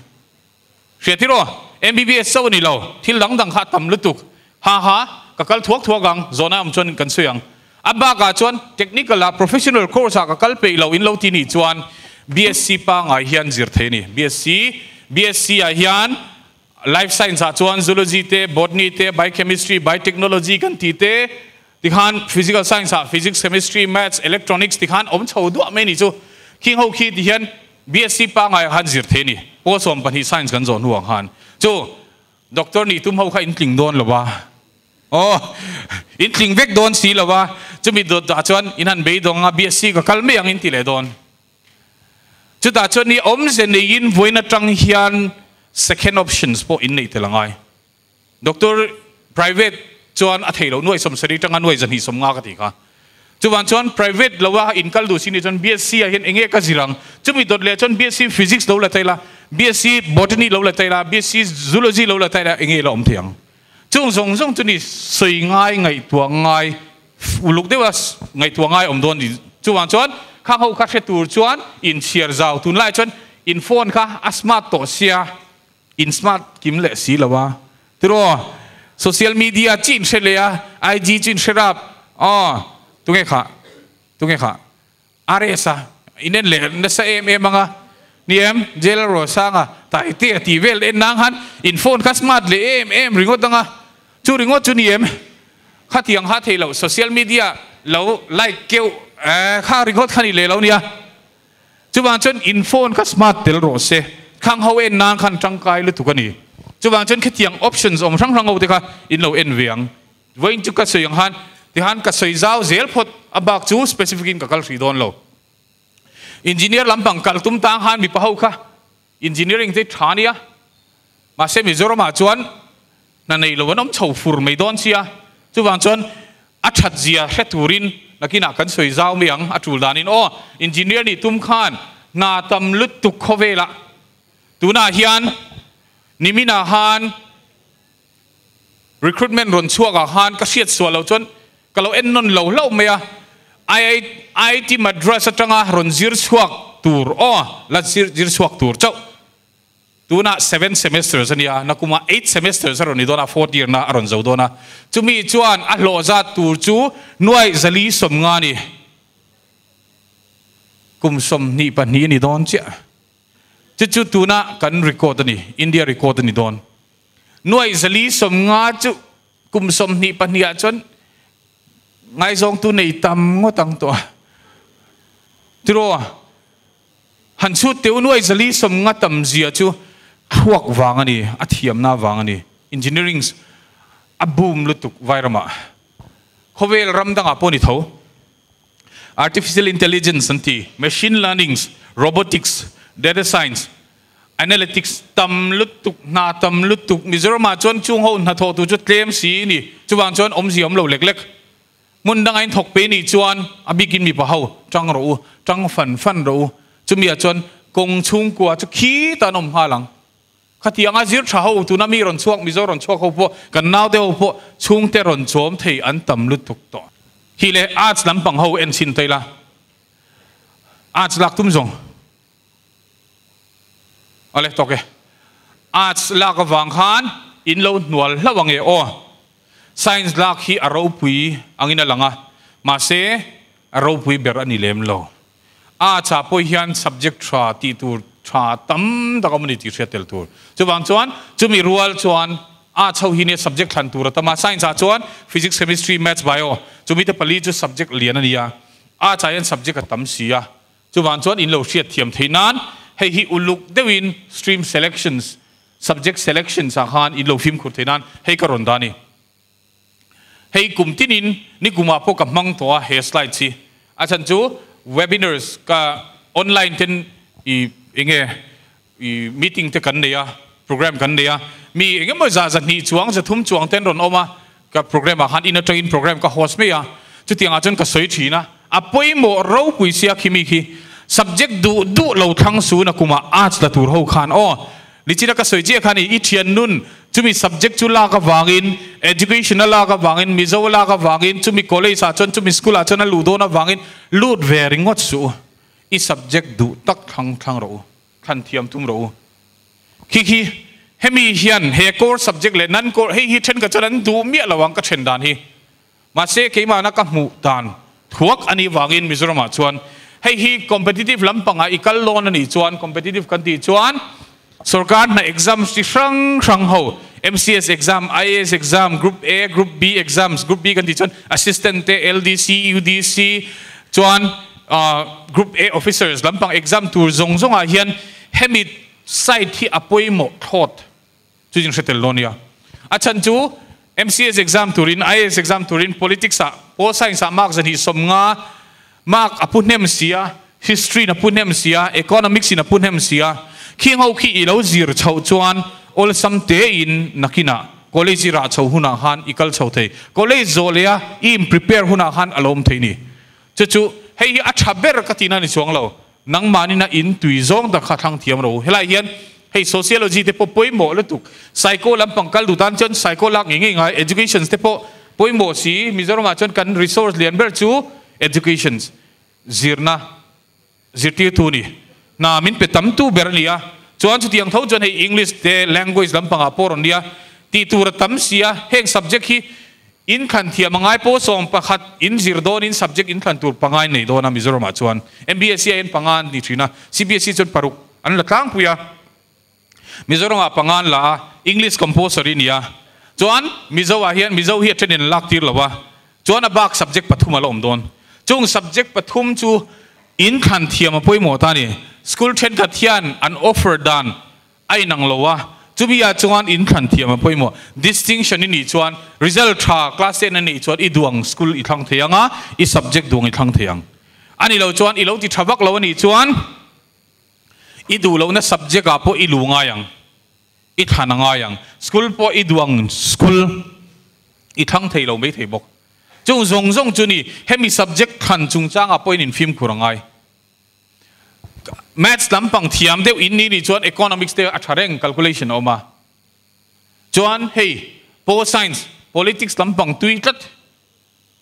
Hria tiraw? MBBS chauh a ni lo, thil dang dang kha a tam lutuk. Ha ha, ka kal thuak thuak ang, zawhna awm chuan kan sawi ang. A bakah chuan technical ah professional course ah ka kal peih lo in lo ti nih chuan BSc pangai hian zir thei a ni. BSc, BSc ah hian Life science ah chuan zoology te, botany te, biochemistry, biotechnology kan tih te tikhan physical science ah physics, chemistry, maths, electronics tikhan awm chho duah mai ni chu. Khing ho khi tihian BSc pangai ah khan zir thei a ni. Pawl 12 science kan zawh hnuah khan chu doctor nih tum ho kha in tling dawn lo a. Aw in tling vek dawn si lo a. Chumi dawt ah chuan in han beidawng a BSc ka kal mai ang in ti leh dawn. Chutah chuan i awmze neiin vawiin atang hian second options pawh in neih tel a ngai. Doctor private chuan a theih loh nuai 70 atanga nuai 250 ka ti kha. Chuvang chuan private lo a in kal duh si nih chuan BSc ah hian enge ka zir ang. Chumi dawt leh chuan BSc physics lo la thei la, BSc botany lo la thei la, BSc zoology lo la thei la enge la awm thei ang. Chung zawng zawng chu ni sawi ngai ngaihtuah ngai Uluk deuha ngaihtuah ngai awm dawn ni. Chuvang chuan khang ho kha hre tur chuan inchhiar zau tunlai chuan in phone kha a smart tawh sia, in smart kim leh si lo a. Tiraw social media chi in hre leh a, IG chu in hre rap aw tunge kha tunge kha RS a in en leh nasa em em ang a ni em Jail Rosanga Taite a tih vel en nang khan in phone kha smart leh em em ringawt ang a chu ringawt chu ni em khatiang kha thei lo social media lo like keuh eh kha ringawt kha ni leh lo nia chuvang chuan in phone kha smart tel rawh se khang ho en nang khan tangkai lutuk a ni chuvang chuan khitiang options awm hrang hrang ho te kha in lo en ve ang. Vawiin chu ka sawi ang han, tihan ka sawi zau zel phawt a bak chu specific in ka kal hrih dawn lo. Engineer lampang kal tum tang han mipa ho kha engineering te tha nia, mahse Mizoram ah chuan hna nei lo an awm chho fur mai dawn sia, chuvang chuan a that zia hre turin nakinah kan sawi zau mai ang a tul danin aw. Engineer nih tum khan hna tam lutuk khawvelah tunah hian niminah han Recruitment rawn chhuak ah khan ka hriat sual loh chuan ka lo en nawn lo hlauh mai a, IIT Madras atanga rawn zir chhuak tur aw la zir chhuak tur chauh tunah seven semesters a nia, nakumah eight semesters a rawn ni dawn a, fourth year na a rawn zo dawn a, chumi chuan a hlawh zat tur chu nuaih zali sawmnga a ni, kum 22 a ni dawn chiah, chu chu tuna kan record a ni, India record a ni dawn. Nuaih 450 chu kum 22 ah chuan ngaizawngtu nei tam ngawt ang tawh a. Tiraw, han chhut teh u nuaih 450 tam zia chu thluak vang a ni, a thiamna vang a ni. Engineering a boom lutuk Vairamah. Khawvel ram dangah pawh ni tho. Artificial intelligence an ti, machine learnings, robotics, data science, Analytics tam lutuk, hna tam lutuk, Mizoramah chuan chung ho hnathawh tur chu tlem si a ni. Chuvang chuan awmzia awm lo lek lek. Hmun danga in thawk pe nih chuan a bikin mipa ho tang rawh u, tang fan fan rawh u. Chumiah chuan kawng chhungkua chu khi tan awm nghal ang. Khatianga zir tha ho tuna mi rawn chhuak, Mizo rawn chhuak ho pawh, kan naute ho pawh chhungte rawn chawm thei an tam lutuk tawh. Hi leh arts lampang ho en chhin ta ila, arts lak tum zawng. Awle tawk e. Arts lak avang khan in lo hnual hlauh ang e aw. Science lak hi a ropui angin a lang a, mahse a ropui ber a ni lem lo. Arts ah pawh hian subject tha tih tur tha tam tak a awm a ni tih hriat tel tur. Chuvang chuan chumi rual chuan arts ho hi nia subject thlan tur a tam a, science ah chuan physics, chemistry, maths, bio chumi te pali chu subject lian a ni a, arts ah hian subject a tam si a. Chuvang chuan in lo hriat thiam theih nan hei hi uluk deuhin stream selections, subject selections ah khan in lo fimkhur theih nan hei ka rawn dah a ni. Hei kum tinin nikumah pawh ka hmang tawh a he slides hi. A chhan chu webinars ka online ten i enge i meeting te kan nei a, program kan nei a, mi engemaw zah zahnih chuang zathum chuang ten rawn awm a, ka program ah khan in atangin program ka host mai a, chutiang ah chuan ka sawi thin a, a pawimawh ropui sia khi mi khi subject duh duh lo thlang sun a kumah arts la tur ho khan aw nichina ka sawi chiah khan i thian nun chumi subject chu lak avangin education a lak avangin Mizo a lak avangin chumi college ah chuan chumi school ah chuan a luh dawn avangin lut ve ringawt suh u. I subject duh tak thlang thlang rawh u, thlan thiam tum rawh u. Khi khi hemi hian he core subject leh non core hei hi thenkhat chuan an duh miah lo ang ka then dan hi. Mahse keimahna ka hmuh dan thuak a nih vangin Mizoramah chuan hei hi competitive lampangah i kal lawn a nih chuan competitive kan tih chuan Sorkar hna exams chi hrang hrang ho, MCS exam, IAS exam, Group A, Group B exams, Group B kan tih chuan Assistant te, LDC, UDC chuan Group A officers lampang exam tur zawng zawngah hian hemi site hi a pawimawh thlawt chu in hre tel dawn nia. A chhan chu MCS exam turin, IAS exam turin politics ah, pol science ah mark zahnih 50 mark a pu hnem si a, History in a pu hnem si a, Economics in a pu hnem si a, khing ho khi i lo zir chhoh chuan awlsam tein nakinah college i rah chho hunah khan i kal chho thei. College zawh leh a i in prepare hunah khan a lo awm thei ni. Chu chu hei hi a tha ber ka tihna ni chuang lo. Nangmahnin a in tui zawng tak kha thlang thiam ro. Helai hian hei sociology te pawh pawimawh lutuk. Psycho lampang kal duh tan chuan psycho lak ngei ngei ngai. Educations te pawh pawimawh si. Mizoramah chuan kan resource lian ber chu educations. Zirna zirtirtu ni hna min pe tam tu ber a ni a, chuan chutiang tho chuan hei English te language lampangah pawh rawn nia tih tur a tam si a, heng subject hi inthlan thiam a ngai pawh 11 in zir dawnin subject inthlan tur pangai nei dawn a Mizoramah chuan MBSE ah hian panga an ni thin a, CBSE chuan paruk an la tlangpui a, Mizoramah panga an la a, English compulsory a ni a, chuan Mizo ah hian Mizo hi a then in an lak tir lo a, Chuan a bak subject pathum a la awm dawn. Chung subject pathum chu in thlan thiam a pawimawh ta a ni. School thenkhat hian an offer dan a inang lo a, chumi ah chuan in thlan thiam a pawimawh. Distinction i nih chuan result tha class ten a nih chuan i duang school i thlang thei ang a, i subject duang i thlang thei ang. A ni lo chuan i lo ti tha vak lo a nih chuan i duh lohna subject ah pawh i lu ngai ang. I thlan a ngai ang. School pawh i duang school i thlang thei lo mai thei bawk. Chung zawng zawng chu ni hemi subject thlan chungchangah pawhin in fimkhur a ngai. Maths lampang thiam deuh in ni nih chuan economics te a tha reng calculation a awm a. Chuan hei pol science, politics lampang tui tlat,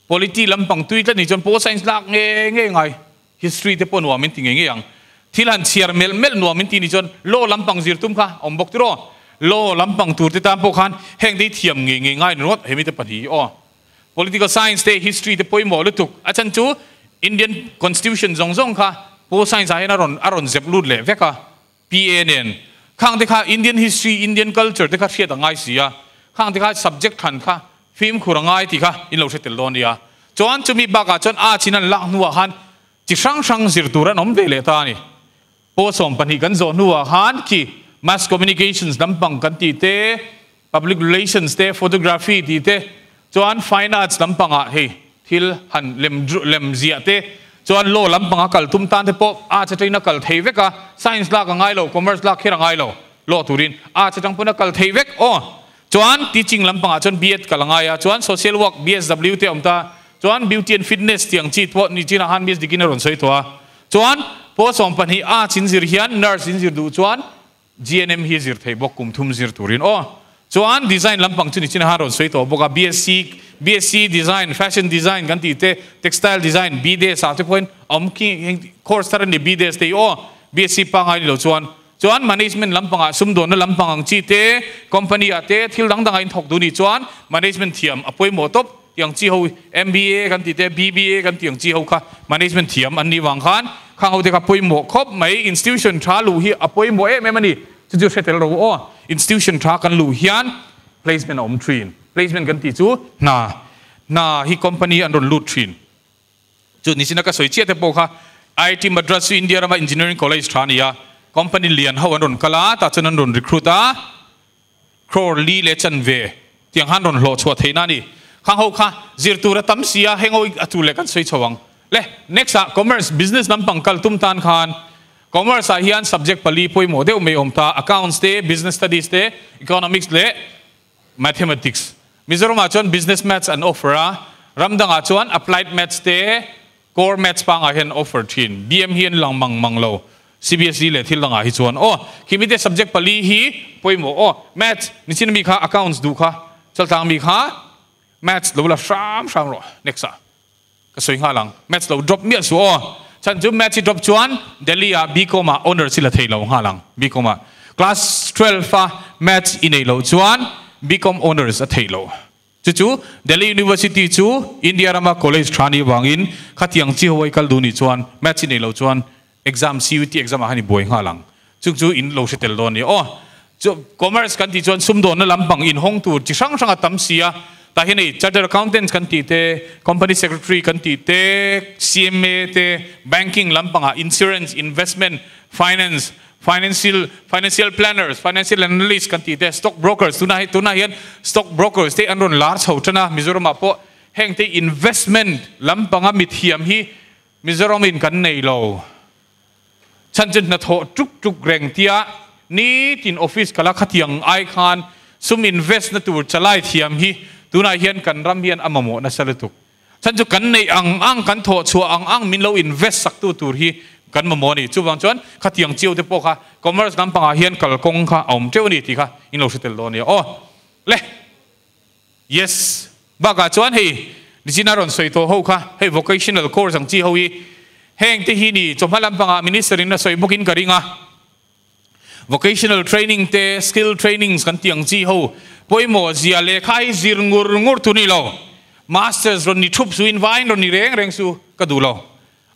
polity lampang tui tlat nih chuan pol science lak nge nge ngai. History te pawh nuam in ti ngei ngei ang. Thil han chhiar melh melh nuam in ti nih chuan law lampang zir tum kha a awm bawk tiraw. Law lampang tur te tan pawh khan heng te hi thiam ngei ngei ngai ringawt hemi te pahnih hi aw. Political science te history te pawimawh lutuk a chhan chu Indian constitution zawng zawng kha pol science ah hian a rawn a rawn zep lut leh vek a PA nen khang te kha Indian history Indian culture te kha hriat a ngai si a khang te kha subject thlan kha fimkhur a ngai tih kha in lo hre tel dawn nia chuan chumi bakah chuan arts in an lak hnuah khan chi hrang hrang zir tur an awm ve leh ta a ni. Paw 12 kan zawh hnuah khan khi Mass Communications lampang kan tih te, Public Relations te, Photography tih te, chuan Fine Arts lampangah hei thil han lem lem ziah te, chuan Law lampanga kal tum tan te pawh Arts atangin a kal thei vek a, Science lak a ngai lo, Commerce lak kher a ngai lo, Law turin Arts atang pawn a kal thei vek aw. Chuan Teaching lampangah chuan B.Ed kal a ngai a, chuan Social Work BSW te a awm ta, chuan Beauty and Fitness tih ang chi pawh nichinah khan Miss Dikin a rawn sawi tawh a. Chuan pawl 12 arts in zir hian nurse in zir duh chuan GNM hi zir thei bawk kum thum zir turin aw. Chuan design lampang chu nichin a rawn sawi tawh bawk a BSc BSc design fashion design kan tih te textile design BDS ah te pawhin a awm khi heng course thar a ni BDS te hi aw BSc pangai ni lo chuan chuan management lampangah sumdawnna lampang ang chi te company ah te thil dang dangah in thawk duh nih chuan management thiam a pawimawh tawp. Tiang chi ho MBA kan tih te, BBA kan tih ang chi ho kha management thiam an nih vang khan khang ho te kha pawimawh khawp mai. Institution tha luh hi a pawimawh em em a ni. Chu chu hre tel ro aw. Institution tha kan luh hian placement a awm thin. Placement kan tih chu hna, hna hi company an rawn lut thin. Chu ni china ka sawi chiah te pawh kha IIT Madras chu India rama engineering college tha a ni a, company lian ho an rawn kal a, tah chuan an rawn recruit a. Crore li leh chanve tiang han rawn hlawh chhuah theihna a ni. Khang ho kha zir tur a tam si a, heng ho a tu leh kan sawi chho ang. Le, next ah Commerce, Business lampang kal tum tan khan Commerce ah hian subject pali pawimawh deuh mai awm ta, Accounts te, Business Studies te, Economics leh Mathematics. Mizoram ah chuan Business Maths an offer a, ram dangah chuan Applied Maths te, Core Maths pangah hian offer thin. BM hi an lang mang mang lo. CBSE leh thil dangah hi chuan aw khimi te subject pali hi pawimawh aw Maths nichin ami kha accounts duh kha chaltlang mi kha Maths lo la hram hram rawh next ah ka sawi nghal ang Maths lo drop miah suh aw chhan chu Maths hi drop chuan Delhi ah BCom ah honours hi la thei lo nghal ang BCom ah class 12 a Maths i neih loh chuan BCom honours a theih loh. Chu chu Delhi University chu India rama college tha nih avangin khatiang chi ho a i kal duh nih chuan Maths i neih loh chuan exam CUET exam ah khan i buai nghal ang. Chung chu in lo hre tel dawn a ni. Aw chu Commerce kan tih chuan sumdawnna lampang inhawng tur chi hrang hrang a tam si a, tah hian hei Chartered Accountants kan tih te, Company Secretary kan tih te, CMA te, Banking lampangah Insurance, Investment, Finance, Financial financial planners, financial analyst kan tih te, stock brokers tunah hi tunah hian stock brokers te an rawn lar chho tan a, Mizoram ah pawh heng te investment lampanga mithiam hi Mizoram in kan nei lo. Chhan chu hnathawh tuk tuk reng tia nitin office kala khatiang ai khan sum invest na tur chalai thiam hi tunah hian kan ram hian a mamawh nasa lutuk. Chhan chu kan neih ang ang, kan thawh chhuah ang ang min lo invest sak tu tur hi kan mamawh a ni. Chuvang chuan khatiang chiu te pawh kha commerce lampangah hian kalkawng kha a awm teuh a ni tih kha in lo hre tel dawn a nia. Aw le. Yes. Bakah chuan hei Regina rawn sawi tawh ho kha hei vocational course ang chi ho hi heng te hi ni chawhma lampangah minister in a sawi bawkin ka ring a. Vocational training te skill trainings kan tih ang chi ho pawimawh zia lehkha hi zir ngur ngur thu ni lo. Masters rawn ni thup su in vain rawn ni reng reng su ka duh lo.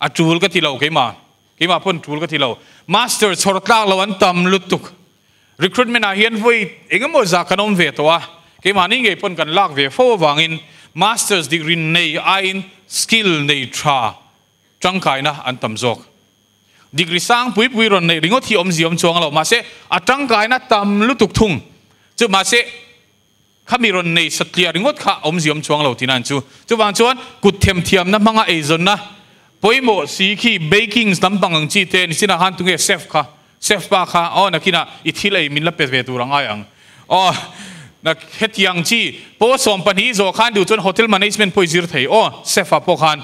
A tul ka ti lo keimah. Keimah pawn tul ka ti lo. Master chhawr tlak lo an tam lutuk. Recruitment ah hian vawi engemaw zah kan awm ve tawh a, keimahni ngei pawn kan lak ve fo avangin masters degree nei aiin skill nei tha tangkaina an tam zawk. Degree sang pui pui rawn neih ringawt hi awmzia awm chuang lo, mahse a tangkaina tam lutuk thung chu mahse khami rawn nei satliah ringawt kha awmzia awm chuang lo tihna an chu. Chuvang chuan kut themthiamna hmanga eizawnna pawimawh si khi bakings lampang ang chi te nichinah khan tunge chef kha chef pa kha aw nakinah i thil ei min la pe ve tur a ngai ang aw. Na hetiang chi paw 12 zawh khan duh chuan hotel management pawh i zir thei aw chef ah pawh khan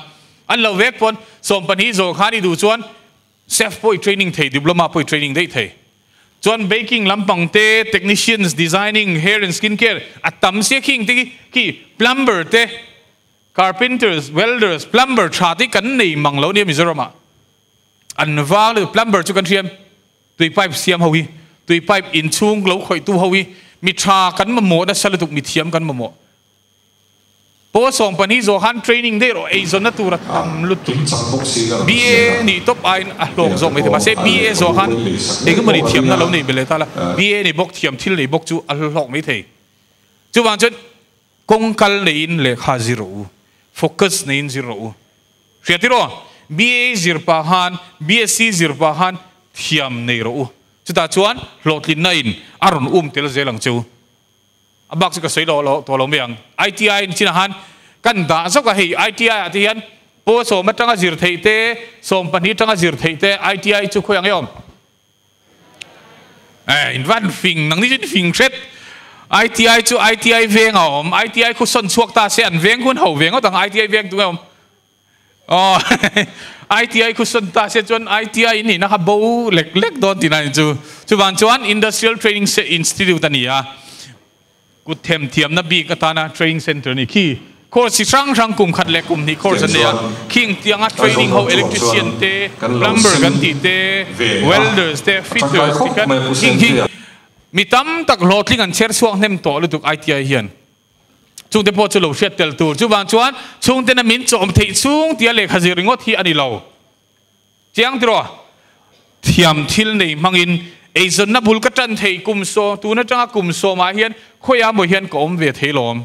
an lo vek pawn 12 zawh khan i duh chuan chef pawh i training thei diploma pawh i training daih thei chuan baking lampang te technicians designing hair and skin care a tam sia khing te khi plumber te carpenters welders plumber tha te kan nei mang lo nia Mizoram ah an vang lutuk plumber chu kan hriam Tui pipe siam ho hi, tui pipe inchhung lo khawihtu ho hi mi tha kan mamawh nasa lutuk, mi thiam kan mamawh. Paw 12 zawh khan training daih rawh, eizawnna tur a tam lutuk. BA nih tawp aiin a hlawk zawk mai thei, mahse BA zawh khan engemaw ni thiamna lo nei belh ta la, BA nei bawk thiam thil nei bawk chu a hlawk mai thei. Chuvang chuan kawng kal neiin lehkha zir rawh u, focus neiin zir rawh u. Hria tiraw? BA zir pah khan, BSc zir pah khan thiam nei rawh u. Chutah chuan hlawhtlinna in a rawn um tel zel ang che u. A bak chu ka sawi lo tawh lo mai ang. ITI in chinah khan kan dah zawk a, hei ITI ah te hian paw 10 atanga zir theih te, 12 atanga zir theih te ITI chu khawi ang e awm? Eh, in van fing, nang ni chu in fing hret. ITI chu ITI veng a awm, ITI khu sawn chhuak ta se an veng hun ho ve ngawt ang, ITI veng tunge awm? Aw, ITI khu sawn ta se chuan ITI in nihna kha bo lek lek dawn tihna ni chu. Chuvang chuan Industrial Training Institute a ni a. Kut them thiamna bik atana training centre a ni khi. Course chi hrang hrang kum khat leh kum hnih course an nei a, khing tianga training ho electrician te, plumber kan tih te, welders te, fitters ti khan khing hi mi tam tak hlawhtling an chher chhuak hnem tawh lutuk ITI hian. Chungte pawh chu lo hriat tel tur. Chuvang chuan chhungtena min chawm theih chhung tia lehkha zir ringawt hi a ni lo. Chiang tiraw? Thiam thil nei hmangin eizawnna bul ka tan thei kum saw tun atanga kum sawmah hian khawiah maw hian ka awm ve thei lawm.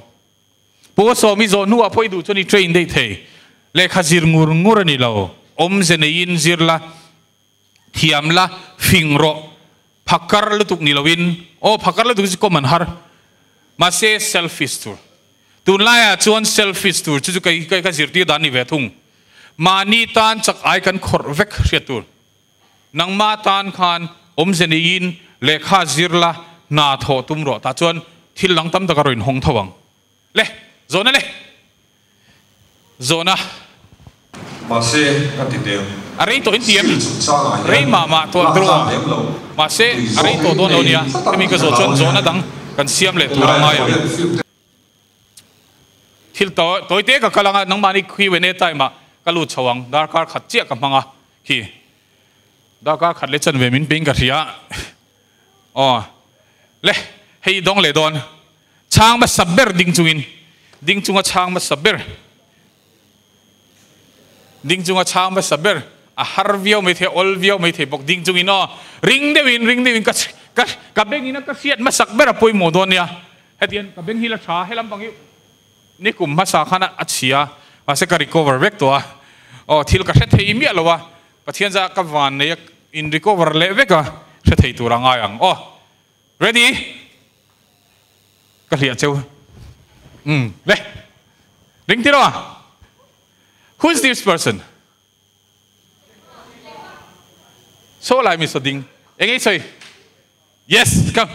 Paw sawm i zawh hnuah pawh i duh chuan i train daih thei. Lehkha zir ngur ngur a ni lo. Awmze neiin zir la, thiam la, fing rawh. Phakar lutuk ni loin, aw phakar lutuk hi chu kawm an har. Mahse selfish tur. Tunlaiah chuan selfish tur chu chu kei ka zirtir dan ni ve thung. Mahni tan chak ai kan khawrh vek hriat tur. Nangmah tan khan awmze neiin lehkha zir la, hna thawh tum rawh tah chuan thil dang tam tak a rawn inhawng tho ang. Le, zawhna le. Zawhna. Mahse, ka ti teng. A rei tawh in ti em? Skill chungchangah hian Rei mah mah tawh lak tawh tlak lem lo. Mahse, Tui a rei zawk tawh in dawn lo nei nia. tlat ang Hemi tih ka ka zawh hlau chuan a nia. zawhna dang kan siam leh tur a Helai ngai ang. Korean film te. Thil tawi te ka kal ang a, nangmahni Q&A time ah ka lut chho ang, darkar khat chiah ka hmang a khi. Darkar khat leh chanve min peng ka hria. Aw le, hei dawng leh dawn. Chhang hmasa ber ding chungin, ding chunga chhang hmasa ber, ding chunga chhang hmasa ber a har viau mai thei, a awl viau mai thei bawk ding chungin aw, ring deuhin, ring deuhin ka ka ka bengin a ka hriat hmasak ber a pawimawh dawn nia. Hetiang ka beng hi la tha, helam pang hi nikum hmasa khan a chhia, mahse ka recover vek tawh a, aw thil ka hre thei miah lo a, Pathian zah ka van nei a in recover leh vek a, hre thei tur a ngai ang aw. Ready? Ka hliah cheu. Umm le. Ring tiraw a? Who is this person? Saw lai mi saw ding. Eng ei sawi? Yes, come.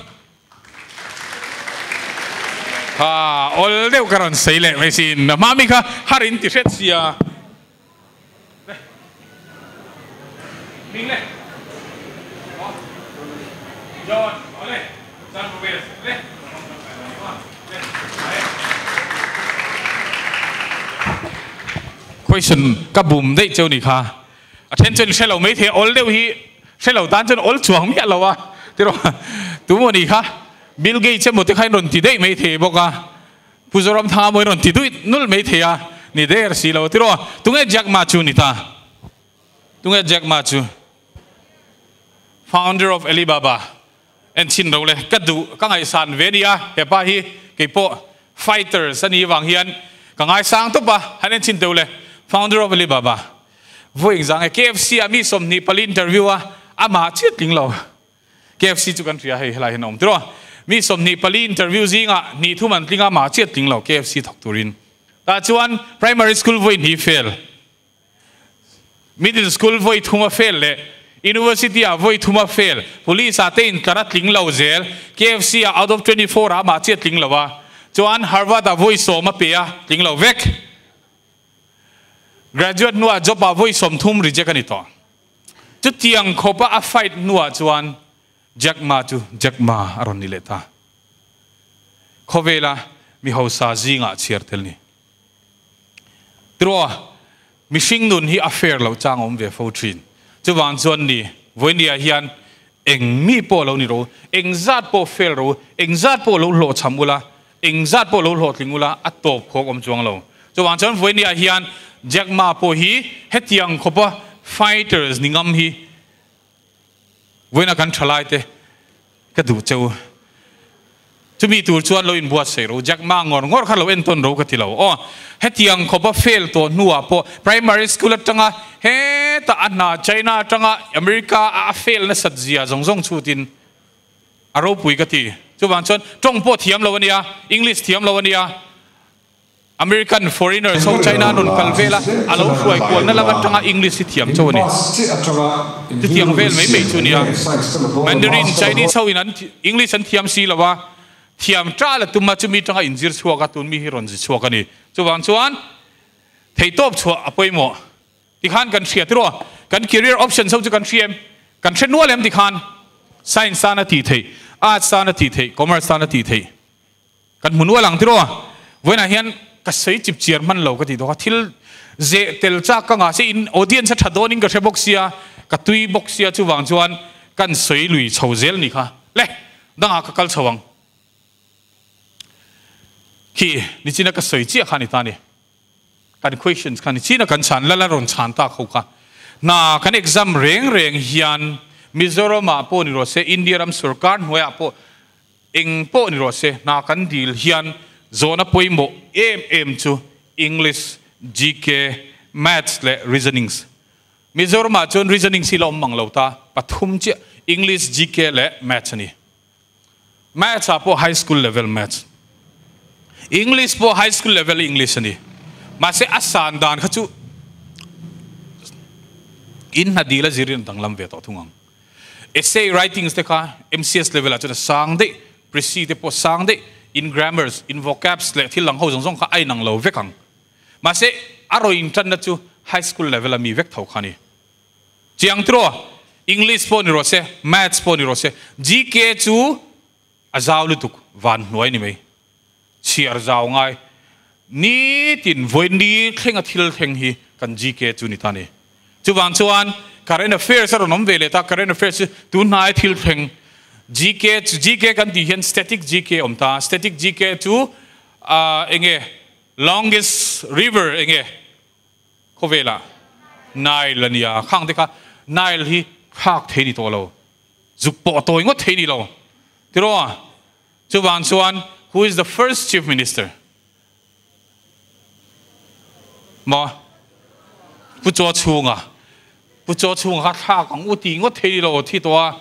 Ha, ol deuh ka rawn sei leh mai sin. A hma mi kha har in ti hret sia. Le. Ming le. Oh. John, ole. Chan Ruiz, le. Question ka bum daih cheu ni kha. A then chuan hre lo mai thei a, awl deuh hi hre lo tan chuan awl chuang miah lo a tiraw tu maw ni kha Bill Gates emaw te kha in rawn ti daih mai thei bawk a Pu Zoramthanga maw in rawn ti duih nulh mai thei a ni der si lo tiraw tunge Jack Ma chu ni ta tunge Jack Ma chu founder of Alibaba en chhin ro le ka duh ka ngaihsan ve nia hepa hi keipawh fighters a nih vang hian ka ngaisang tawp a han en chhin teuh le founder of Alibaba vawi engzang nge KFC ah mi 24 interview a amah chiat tling lo KFC chu kan hria hei helai hian a awm tiraw mi 24 interview zingah hnih thum an tling a amah chiat tling lo KFC thawk turin tah chuan primary school vawi hnih fail Middle school vawi thum a fail leh University ah vawi thum a fail, Police ah te in tlar a tling lo zel, KFC ah out of 24 ah amah chiah tling lo a, chuan Harvard ah vawi sawm a pe a, tling lo vek. Graduate hnuah job ah vawi 30 reject a ni tawh. Chutiang khawpa a fight hnuah chuan Jack Ma chu Jack Ma a rawn ni leh ta. Khawvela mi hausa zingah chhiar tel ni. Tiraw, mihring nun hi a fair loh chang a awm ve fo thin. Chuvang chuan ni, vawinia hian eng mi pawh lo ni ro, eng zat pawh fail ro, eng zat pawh lo hlawhchham ula, eng zat pawh lo hlawhtling ula, a tawp khawk awm chuang lo. Chuvang chuan vawinia hian Jack Ma pawh hi hetiang khawpa fighters ni ngam hi Vawiina kan thalai te ka duh che u. Chumi tur chuan lo inbuatsaih ro, Jack Ma ngawr ngawr kha lo entawn ro ka ti lo. Aw, hetiang khawpa fail tawh hnuah pawh primary school atanga hetah a hna China atanga America a a fail nasat zia zawng zawng chhutin a ropui ka ti. Chuvang chuan tawng pawh thiam lo a nia, English thiam lo a nia. American foreigners ho China an rawn kal vel a, a lo hruai kualna lam atanga English hi thiam chauh a ni. Chutiang vel mai mai chu a nia. Mandarin Chinese ho in an English an thiam si lo a, thiam ta la tum a, chumi atanga inzir chhuak a, tun mi hi rawn zi chhuak a ni. Chuvang chuan theihtawp chhuah a pawimawh. Tikhan kan hria tiraw? Kan career options ho chu kan hria em? Kan hre nual em tikhan? Science tan a tih theih, Arts tan a tih theih, Commerce tan a tih theih. Kan hmu nual ang tiraw? Vawiinah hian ka sawi chip chiar hman lo ka ti tawh a, thil zeh tel chak ka ngah se in audience a tha dawnin ka hre bawk sia, ka tui bawk sia chuvang chuan kan sawi lui chho zel ni kha. Le, dangah ka kal chho ang. Khi nichina ka sawi chiah kha ni ta ni. Kan questions kha nichina kan chhan lal a rawn chhan tak ho kha. Hna kan exam reng reng hian Mizoramah pawh ni rawh se, India ram sorkar hnuaiah pawh Eng pawh ni rawh se, hna kan dil hian zawhna pawimawh em em chu English, GK, Maths leh Reasonings. Mizoramah chuan Reasonings hi la awm mang lo ta, pathum chiah English, GK leh Maths a ni. Maths ah pawh High School level Maths. English pawh High School level English a ni. Mahse a san dan kha chu in hna dil a zirin a danglam ve tawh thung ang. Essay writings te kha MCS level ah chuan a sang daih, precis te pawh a sang daih, in grammars, in vocabs leh thil dang ho zawng zawng kha a inang lo vek ang. Mahse a rawn intanna chu high school level a mi vek tho kha a ni. Chiang tiraw? English pawh ni rawh se, Maths pawh ni rawh se, GK chu a zau lutuk van hnuai ni mai. Chhiar zau ngai. Nitin vawi ni thlenga thil thleng hi kan GK chu ni ta ni. Chuvang chuan current affairs a rawn awm ve leh ta, current affairs chu tun hnaia thil thleng GK chu GK kan tih hian static GK a awm ta, static GK chu ah enge longest river enge khawvelah Nile a nia, khang te kha Nile hi thlak thei ni tawh lo, zuk pawh a tawi ngawt thei ni lo tiraw? Chuvang chuan who is the first chief minister? Maw? Pu Chaw Chhunga. Pu Chaw Chhunga kha thlak ang u tih ngawt thei ni lo thi tawh a,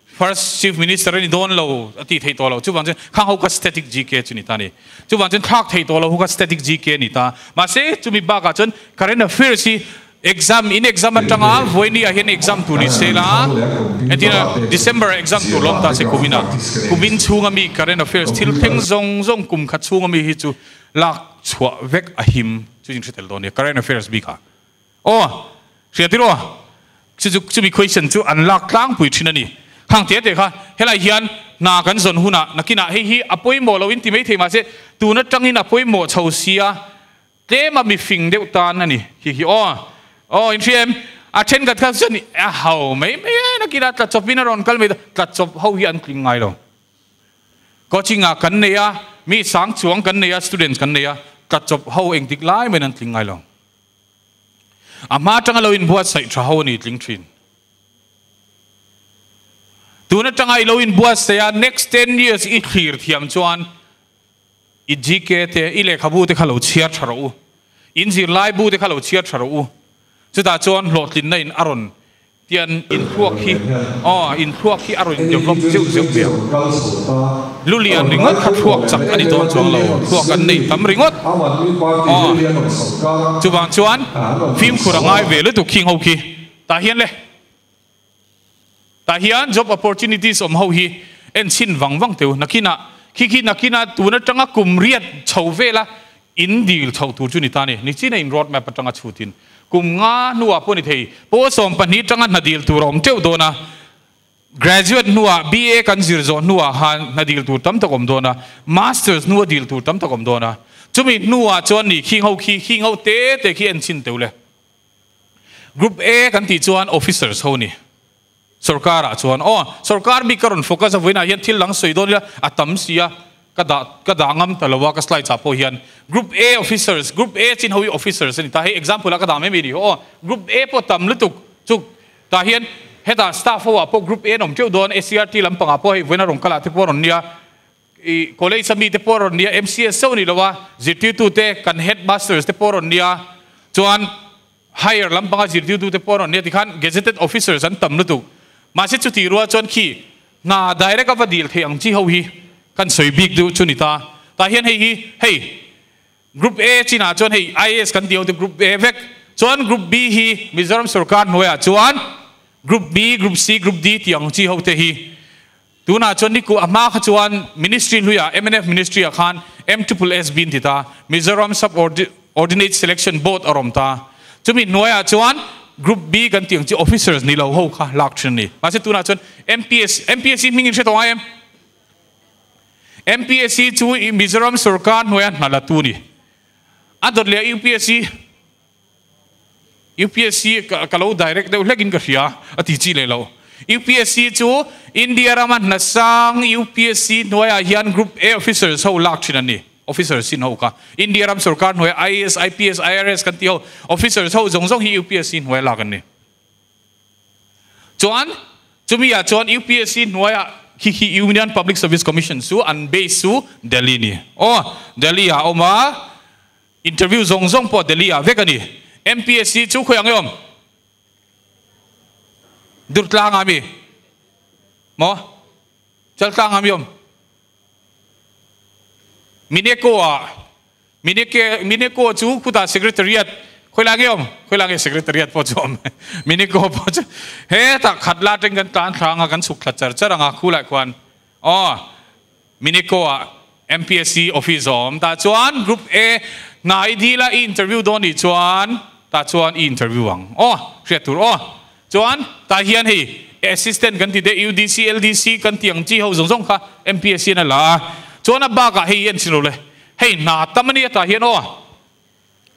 first chief minister a ni dawn lo a tih theih tawh lo. Chuvang chuan khang ho kha static GK chu ni ta a ni. Chuvang chuan thlak theih tawh lo ho kha static GK a ni ta. Mahse chumi bakah chuan current affairs hi Exam, in exam atanga vawiini ah hian exam tur ni se la, entirna December ah exam tur lawm ta se kumin ah, kumin chhunga mi current affairs thil thleng zawng zawng kum khat chhunga mi hi chu lak chhuah vek a him chu in hre tel dawn nia current affairs bik ah. Aw, hria tiraw? Chu chu chumi question chu an lak tlangpui thin a ni. Khang te te kha helai hian hna kan zawn hunah nakinah hei hi a pawimawh lo in ti maithei mahse tun atangin a pawimawh chho sia Tlema mi fing deuh tan a ni hi hi aw aw in hria em a thenkhat kha chuan a hau mai mai e nakin a tla chawp in a rawn kal mai ta tla chawp ho hi an tling ngai lo coaching ah kan nei a mi sang chuang kan nei a students kan nei a tla chawp ho engtik lai mai in an tling ngai lo a hma atanga lo inbuatsaih tha ho a ni tling thin tun atanga i lo inbuatsaih a next 10 years i thlir thiam chuan I GK te, i lehkhabu te kha lo chhiar tha rawh u. In zirlaibu te kha lo chhiar tha rawh u. Chutah chuan hlawhtlinna in a rawn tian inthluak hi, aw, inthluak hi a rawn in develop zeuh zeuh ve ang. Lulian ringawt kha thluak chak a ni dawn chuang lo, thluak an nei tam ringawt. Aw, chuvang chuan fimkhur a ngai ve lutuk khing ho khi. Tah hian le. Tah hian job opportunities awm ho hi en chhin vang vang teu. Nakinah khi khi nakinah tun atanga kum riat chho vela in dil chho tur chu ni ta ni. Nichina in road map atanga chhutin kum nga hnuah pawh ni thei. Pawl 12 tanga hna dil tur a awm teuh dawn a. Graduate hnuah BA kan zir zawh hnuah khan hna dil tur tam tak awm dawn a, Masters hnua dil tur tam tak awm dawn a. Chumi hnuah chuan ni khing ho khi khing ho te te khi en chhin teuh le. Group A kan tih chuan officers ho ni. Sorkar ah chuan aw sorkar bik ka rawn focus a vawiinah hian thil dang sawi dawn ila a tam si a ka dah ka dah ngam ta lo a ka slides ah pawh hian Group A officers Group A chin ho hi officers a ni ta hei example ah ka dah mai mai ni aw Group A pawh tam lutuk chu tah hian hetah staff ho ah pawh Group A an awm teuh dawn SCRT lampangah pawh hei vawiin a rawn kal ah te pawh a rawn nia I college a mite pawh rawn nia, MCS chauh a ni lo a, zirtirtute kan headmasters te pawh rawn nia, chuan higher lampanga zirtirtute pawh rawn nia tikhan gazetted officers an tam lutuk. Mahse chutih rual chuan khi hna direct a va dil theih ang chi ho hi kan sawi bik deuh chu ni ta. Tah hian hei hi hei Group A chinah chuan hei IAS kan tih ho te Group A vek chuan Group B hi Mizoram sorkar hnuaiah chuan Group B, Group C, Group D tih ang chi ho te hi Tunah chuan niku a hma kha chuan Ministry hluiah mnf Ministry ah khan MSSSB an ti ta, Mizoram Sub Ordinate Selection Board a rawm ta. Chumi hnuaiah chuan Group B kan tih ang chi officers ni lo ho kha lak thin a ni. Mahse tunah chuan MPS, MPSC hming in hre tawh ngai em? MPSC chu Mizoram sorkar hnuaia hna la tu a ni. A dawt leh UPSC, UPSC ka lo direct deuh hlek in ka hria a ti chi leh lo. UPSC chu India rama hna sang UPSC hnuaiah hian Group A officers ho lak thin an ni. Officers sin ho kha India ram sorkar hnuaia IAS, IPS, IRS kan tih ho officers ho zawng zawng hi UPSC hnuaia lak an ni. Chuan chumi ah chuan UPSC hnuaiah khi khi Union Public Service Commission chu an base chu Delhi ni. Aw Delhi ah a awm a. Interview zawng zawng pawh Delhi ah vek a ni. MPSC chu khawi ang e awm? Durtlang ah mi? Maw? Chaltlang ah mi awm? Mineko ah Mineke Mineko chu khutah secretariat khawi lai nge awm? Khawi lai nge secretariat pawh chu awm? Mineko pawh chu hetah khat la atang kan tlan thla anga kan chhuk thla char char anga khulai khuan aw Miniko ah MPSC office a awm tah chuan group A hna i dil a i interview dawn nih chuan tah chuan i interview ang aw hriat tur aw chuan tah hian hei assistant kan ti te UDC LDC kan tih ang chi ho zawng zawng kha MPSC an a la a chuan a bak ah hei en chin lo le hei hna tam ania tah hian aw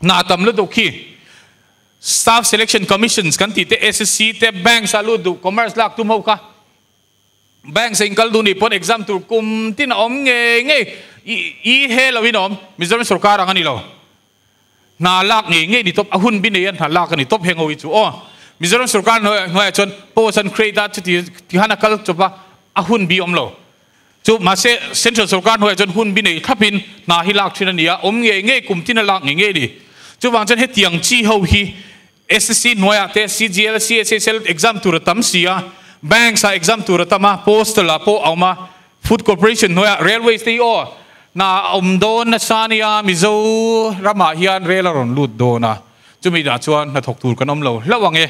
hna tam lutuk khi staff selection commissions kan tih te SSC te banks ah lut duh commerce lak tum ho kha Bank se inkal duh nih pawn exam tur kum tin a awm ngei ngei i i he lo in a awm Mizoram sorkar ang a ni lo hna lak ngei ngei ni tawp a hun bi nei a hna lak a ni tawp heng ho hi chu aw Mizoram sorkar hnuaiah chuan post an create a chuti tihan a kal chawp a a hun bi awm lo chu mahse central sorkar hnuaiah chuan hun bi nei thlap in hna hi lak thin a ni a awm ngei ngei kum tin a lak ngei ngei a ni chuvang chuan hetiang chi ho hi SSC hnuaiah te CGL, CHSL exam tur a tam si a, Banks ah exam tur a tam a, Postal ah pawh a awm a, Food Corporation hnuaiah Railways te hi aw hna a awm dawn nasa ania Mizo ramah hian rail a rawn lut dawn a, chumi dah chuan hnathawk tur kan awm lo hlauh ang e.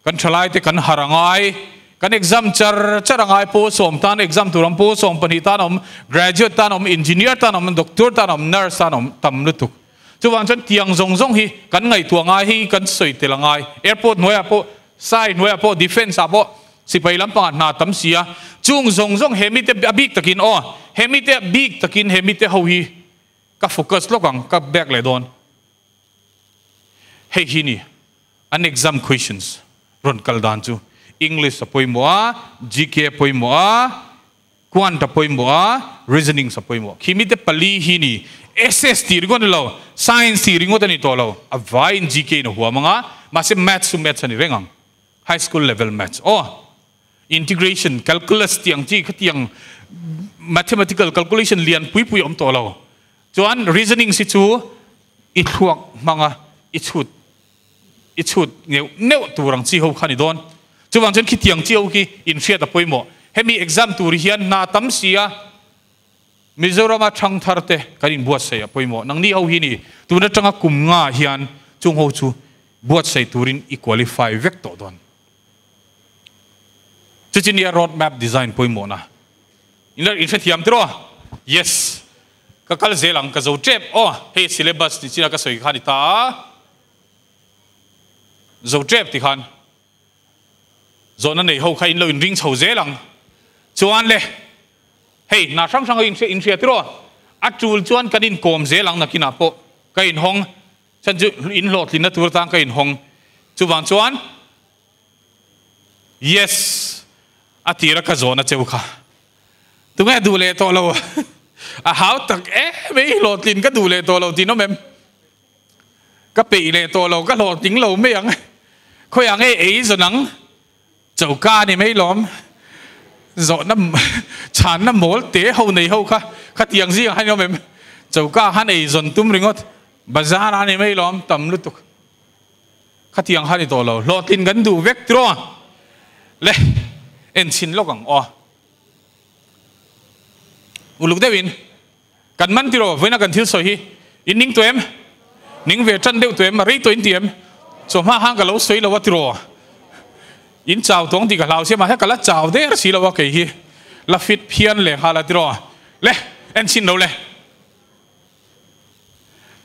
Kan thalai te kan har a ngai, kan exam char char a ngai, pawl sawm tan exam tur a awm, pawl 12 tan a awm, graduate tan a awm, engineer tan a awm, doctor tan a awm, nurse tan a awm tam lutuk. Chuvang chuan tiang zawng zawng hi kan ngaihtuah ngai hi kan sawi tel a ngai. Airport hnuaiah pawh, sai hnuaiah pawh, defence ah pawh sipai lampangah hna tam si a. Chung zawng zawng he mite a bik takin aw, he mite a bik takin he mite ho hi ka focus lawk ang, ka back leh dawn. Hei hi ni an exam questions rawn kal dan chu English a pawimawh a, GK a pawimawh a, Quant a pawimawh a, reasonings a pawimawh. Khi mite pali hi ni SS tih ringawt a ni lo, science tih ringawt a ni tawh lo. A vaiin GK in a huam ang a, mahse maths chu maths a ni reng ang. High school level maths. Aw, integration, calculus tih ang chi khatiang mathematical calculation lian pui pui a awm tawh lo. Chuan reasonings hi chu i thluak hmanga i chhut i chhut neuh neuh tur ang chi ho kha ni dawn. Chuvang chuan khitiang chi ho khi inhriat a pawimawh. Hemi exam tur hian hna tam si a, Mizorama thang thar te kan inbuatsaih a pawimawh. Nangni ho hi ni tun atanga kum nga hian chung ho chu buatsaih turin i qualify vek tawh dawn. Chu chu nia road map design pawimawhna. In la inhrethiam tiraw? Yes. Ka kal zel ang, ka zo tep aw. Hei syllabus tih chin a ka sawi kha a ni ta a. Zo tep ti khan zawhna nei ho kha in lo inring chho zel ang. Chuan le, hei hna hrang hrang ho inhria tiraw? A tul chuan kan inkawm zel ang nakinah pawh ka inhawng. Chhan chu inhlawhtlinna tur atan ka inhawng. Chuvang chuan Yes, a tira ka zawhna cheu kha. Tunge duh leh tawh lo? A hau tak em ei hlawhtlin ka duh leh tawh lo tih nawm em? Ka peih leh tawh lo, ka hlawhtling lo mai ang. Khawiah nge ei zawn ang? Choka a ni mai lawm. Zawhna chhanna mawl te ho nei ho kha khatiang zingah khan i awm em? Choka khan ei zawn tum ringawt. Bazar a ni mai lawm tam lutuk. Khatiang kha ni tawh lo. Hlawhtlin kan duh vek tiraw? Le, en chhin lawk ang aw. Uluk deuhin kan man tiraw vawiina kan thil sawi hi in ning tawh em? Ning ve tan deuh tawh em? A rei tawh in ti em? Chawhma hang ka lo sawi lo a tiraw? In chau tawng tih ka hlau sia mahse ka la chau der si lo a kei hi la fit phian leh nghal a tiraw? Le, en chhin lo le.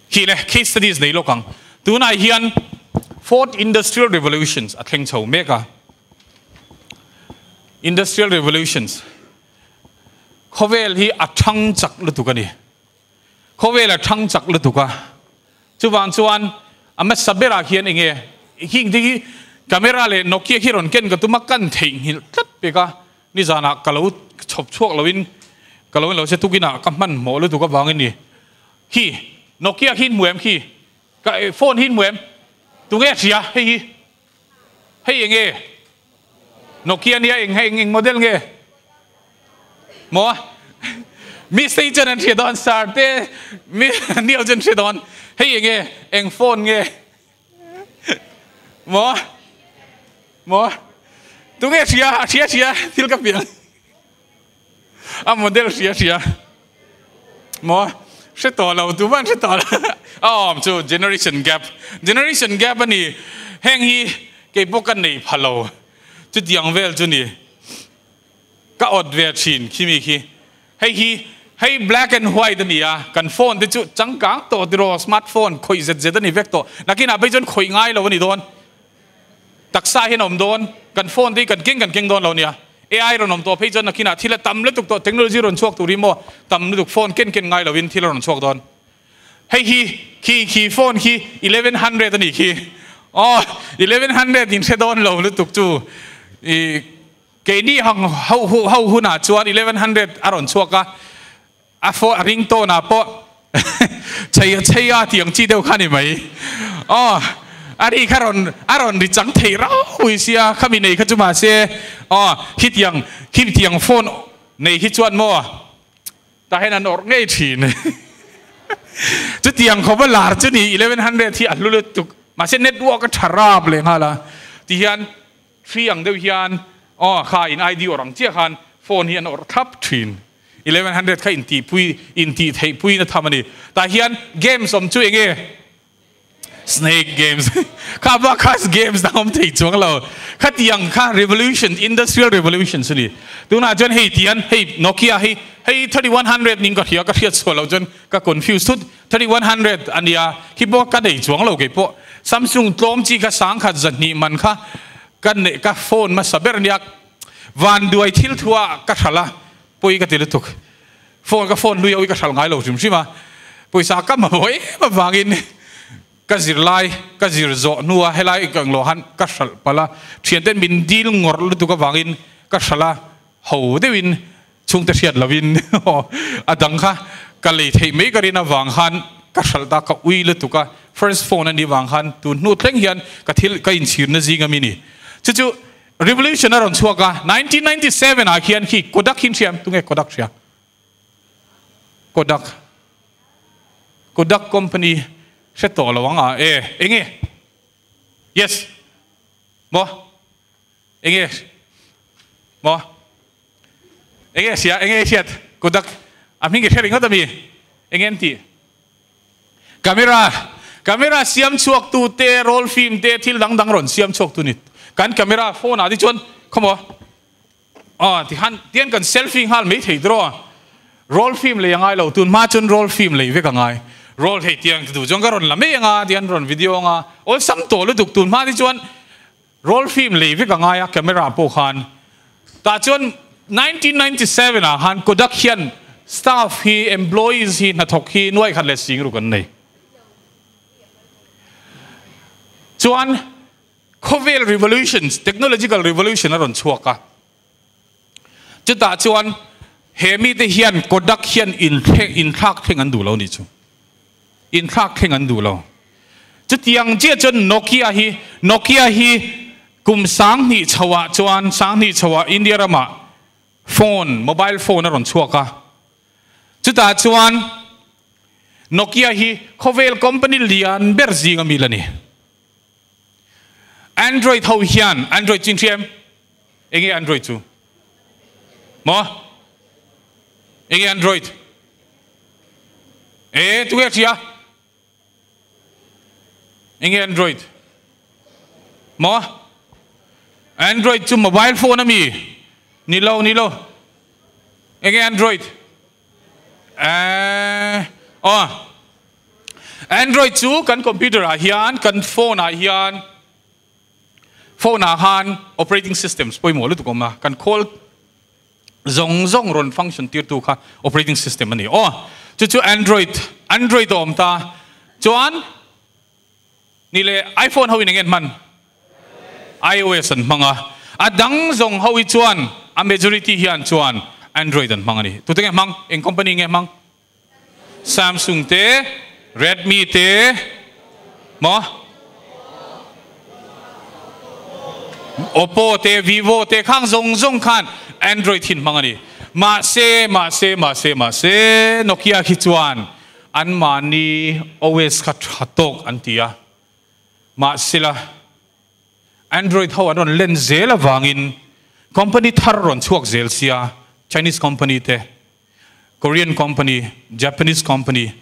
Khi le case studies nei lawk ang. Tunah hian Fourth Industrial Revolutions a thleng chho mek a. Industrial Revolutions khawvel hi a thang chak lutuk a ni. Khawvel a thang chak lutuk a. Chuvang chuan a hmasa berah hian enge hing te hi camera leh Nokia khi rawn ken ka tum a kan theihnghilh tlat pek a. Nizanah ka lo chhawp chhuak loin ka lo inlo che tukinah ka hmanhmawh lutuk avangin ni. Khi Nokia khi in hmu em khi? Ka phone hi in hmu em? Tunge a hria hei hi? Hei eng nge? Nokia nia eng eng eng model nge? Maw? Miss te hi chuan an hria dawn sir te mi Neil chuan hria dawn hei eng nge eng phone nge? Maw? Maw? Tunge hria a hria hria thil ka piang a model hria hria maw hre tawh lo tu van hre tawh lo a awm chu generation gap generation gap a ni heng hi kei pawh ka nei pha lo chutiang vel chu ni Ka awt ve thin khi mi khi. Hei hi hei black and white a ni a, kan phone te chu changkang tawh tiraw smart phone khawih zet zet a ni vek tawh. Nakinah phei chuan khawih ngai lo a ni dawn. Taksa hian a awm dawn, kan phone te hi kan keng kan keng dawn lo a nia. AI rawn awm tawh phei chuan nakinah thil a tam lutuk tawh, technology rawn chhuak tur hi maw tam lutuk phone ken ken ngai lovin thil a rawn chhuak dawn. Hei hi khi khi phone khi 1100 a nih khi. Aw 1100 in hre dawn lo lutuk chu i Keini hang ho ho hunah chuan 1100 a rawn chhuak a, a phone a ringtone ah pawh chei a chei a tih ang chi deuh kha a ni mai. Aw a ri kha rawn a rawn ri chang thei raui sia khami nei kha chu mahse aw khitiang khitiang phone nei hi chuan maw tah hian an awrh ngei thin. Chutiang khawpa lar chu ni 1100 hi a hlu lutuk mahse network a tha rap leh nghal a tihian Hri ang deuh hian aw kha in ID awrh ang chiah khan phone hi an awrh thlap thin. 1100 kha intihpui intih theih puiin a tham a ni. Tah hian games awm chu enge? Snake games. Kha bak kha games dang awm thei chuang lo. Khatiang kha revolution, industrial revolution chu ni. Tunah chuan hei tian hei Nokia hi hei 3100 ning ka hria ka hriat chhuah loh chuan ka confuse thut. 3100 a nia, khi pawh ka nei chuang lo kei pawh. Samsung tlawm chi kha sangkhat zahnih man kha ka neih ka phone hmasa ber nia, vanduai thil thuah ka hral a, pawi ka ti lutuk. Phone ka phone hlui a ui ka hral ngai lo hrim hrim a, pawisa ka mamawh em avangin ka zirlai ka zir zawh hnua helai ka englo han ka hral palh a, thianten min dil ngawrh lutuk avangin ka hral a, ho deuhin Chhungte hriat lovin a dang kha ka lei theih mai ka rin avang khan ka hralh ta ka ui lutuk a, first phone a nih vang khan tun hnu thleng hian ka thil ka inchhirna zing ami ni. Chu chu revolution a rawn chhuak a, 1997 ah khian khi Kodak hi in hria em? Tunge Kodak hria? Kodak Kodak company hre tawh lo ang a e enge? Yes maw? Enge maw? Enge hria enge hriat Kodak a hming i hre ringawt ami enge an tih camera camera siam chhuak tu te roll film te thil dang dang rawn siam chhuak tu ni kan camera phone ah te chuan khawmaw. Aw tihan tian kan selfie nghal mai thei draw roll film lei angai lo tun hma chuan roll film lei vek angai roll hei tiang duh chuan ka rawn la mai anga tian rawn video anga awlsam tawh lutuk tun hma te chuan roll film lei vek angai a camera pawh khan tah chuan 1997 ah khan Kodak hian staff hi employees hi hnathawk hi nuai khat leh sing ruk an nei chuan Khawvel revolution, technological revolution a rawn chhuak a. Chutah chuan he mite hian Kodak hian inthlak thleng an duh lo nih chu. Inthlak thleng an duh lo. Chutiang chiah chuan Nokia hi, Nokia hi kum 2000 chhoah chuan, 2000 chhoah India ramah phone, mobile phone a rawn chhuak a. Chutah chuan Nokia hi khawvel company lian ber zing a mi la ni. Android ho hian Android chu in hria em? Enge Android chu? Maw? Enge Android? E tunge hria? Enge Android? Maw? Android chu mobile phone ami? Ni lo, ni lo. Enge Android? Eh, oh. Android chu kan computer ah hian kan phone ah hian phone ah khan operating systems pawimawh lutuk awm a, kan khawl zawng zawng rawn function tir tu kha operating system a ni. Aw chu chu Android Android a awm ta chuan ni leh iPhone ho in eng nge an hman? iOS an hmang a, a dang zawng ho hi chuan a majority hian chuan Android an hmang a ni. Tute nge hmang? Eng company nge hmang? Samsung te, Redmi te, maw? Oppo te, Vivo te khang zawng zawng khan Android hin hmang a ni. Mahse, mahse, mahse, mahse Nokia khi chuan anmahni OS kha tha tawk an ti a. Mahsela Android ho an rawn len zel avangin company thar rawn chhuak zel sia, Chinese company te, Korean company, Japanese company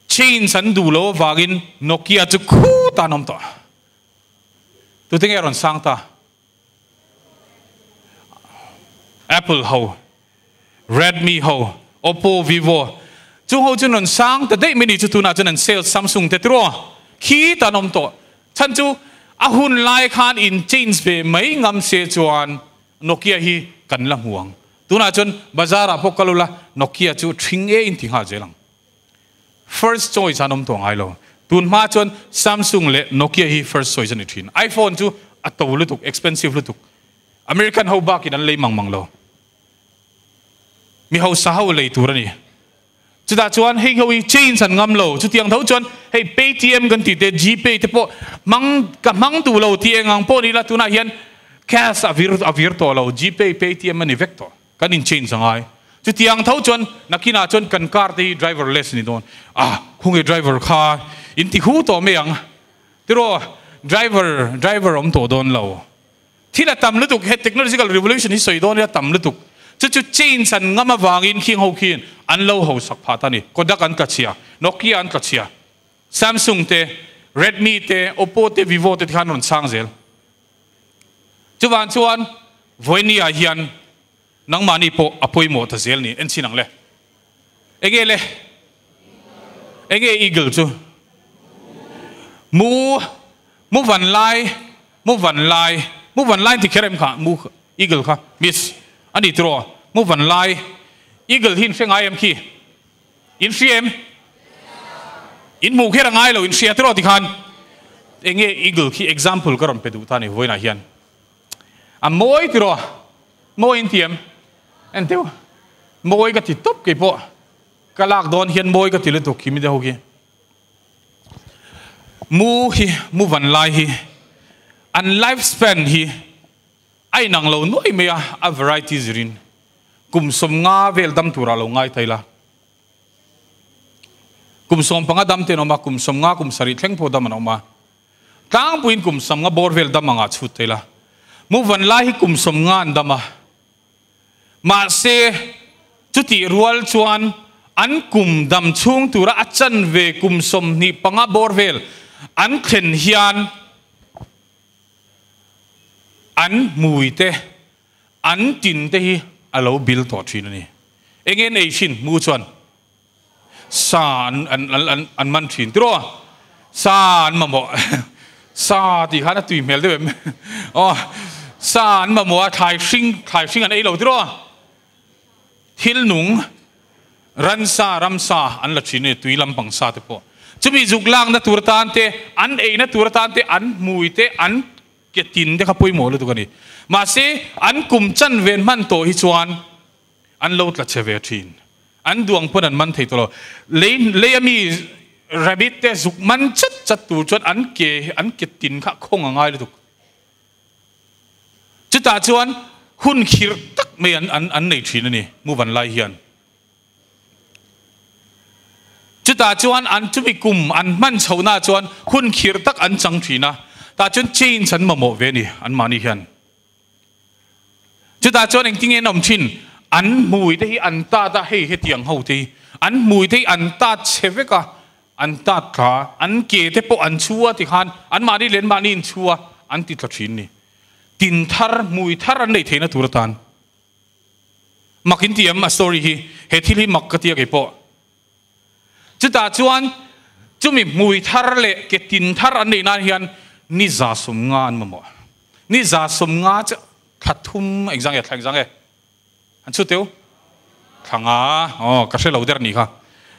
change an duh lo avangin Nokia chu khut an awm tawh. Tute nge a rawn sang ta? Apple ho, Redmi ho, Oppo, Vivo chung ho chu rawn sang ta daih mai ni chu tunah chuan an sales Samsung te tiraw khit an awm tawh. Chhan chu a hun lai khan in change ve mai ngam se chuan Nokia hi kan la hmu ang. Tunah chuan bazar ah pawh kal ula Nokia chu thring e in ti nghal zel ang. First choice an awm tawh ngai lo. Tun hma chuan Samsung leh Nokia hi first choice a ni thin. iPhone chu a to lutuk, expensive lutuk. American ho bakin an lei mang mang lo. Mi hausa ho lei tur a ni. Chutah chuan hei ho hi change an ngam lo. Chutiang tho chuan hei Paytm kan tih te, Gpay te pawh hmang ka hmang duh lo tih eng ang pawh ni ila tunah hian cash a vir a vir tawh lo. Gpay, Paytm a ni vek tawh. Kan in change a ngai. Chutiang tho chuan nakinah chuan kan car te hi driverless a ni dawn. Ah khunge driver kha in ti hu tawh mai ang. Tiraw driver driver awm tawh dawn lo. Thil a tam lutuk, he technological revolution hi sawi dawn ila tam lutuk. Chu chu change an ngam avangin khing ho khian an lo hausak phah ta a ni. Kodak an tla chhia, Nokia an tla chhia, Samsung te, Redmi te, Oppo te, Vivo te tikhan an rawn chang zel. Chuvang chuan vawiini ah hian nangmahni pawh a pawimawh ta zel ni, en chhin ang le. Enge le? Enge eagle chu? Mu, mu van lai, mu van lai, mu van lai ti kher em kha, mu eagle kha, miss, a ni tiraw, mu van lai, eagle hi in hre ngai em khi? In hria em? In hmuh kher a ngai lo, in hria tiraw ti khan? Enge eagle khi example ka rawn pe duh ta ni vawiinah hian. A mawi tiraw? Mawi in ti em? En teu. Mawi ka ti tawp kei pawh. Ka lak dawn hian mawi ka ti lutuk khi mite ho khi. Mu hi, mu van lai hi, an life span hi a inang lo nuai mai a, a variety zirin kum 50 vel dam turah lo ngai thei la. Kum 15 dam te an awm a, kum 50 kum 70 thleng pawh dam an awm a. Tlangpuiin kum 50 bawr vel dam angah chhut thei la. Mu van lai hi kum 50 an dam a. Mahse, chutih rual chuan an kum dam chhung tura a chanve kum 25 bawr vel an thlen hian an hmui te, An tin te hi a lo bil tawh thin a ni. Enge an ei thin? Mu chuan sa an an an an man thin tiraw? Sa an mamawh sa tih khan a tui hmel deuh em? Aw sa an mamawh a thlai hring thlai hring an ei lo tiraw? Thil nung ransa ramsa an la thin a ni tui lampang sa te pawh. Chumi zuk lakna tur atan te an eina tur atan te an hmui te an Ke tin te kha pawimawh lutuk a ni. Mahse, an kum chan ven hman tawh hi chuan an lo tla che ve thin. An duang pawn an man thei tawh lo. Lei lei a mi rabbit te zuk man chat chat tur chuan an ke an ke tin kha khawng a ngai lutuk. Chutah chuan hun khirh tak mai an an an nei thin a ni Muvan lai hian. Chutah chuan an chumi kum an hman chhohnaah chuan hun khirh tak an chang thin a, tah chuan change an mamawh ve a ni anmahni hian. Chutah chuan engtinge an awm thin? An hmui te hi an tat a, hei hetiang ho te hi an hmui te hi an tat chhe vek a, an tat tla, an ke te pawh an chhu a tikhan anmahni leh anmahni inchhu a, an ti tla thin a ni. Tin thar, hmui thar an neih theihna tur atan. Mak in ti em a story hi, he thil hi mak ka tia kei pawh. Chutah chuan chumi hmui thar leh ke tin thar an neih nan hian ni za sawmnga an mamawh. Ni za sawmnga chu thla thum engzang nge thla engzang nge an chhut teu? Thla nga aw ka hre lo der ni kha.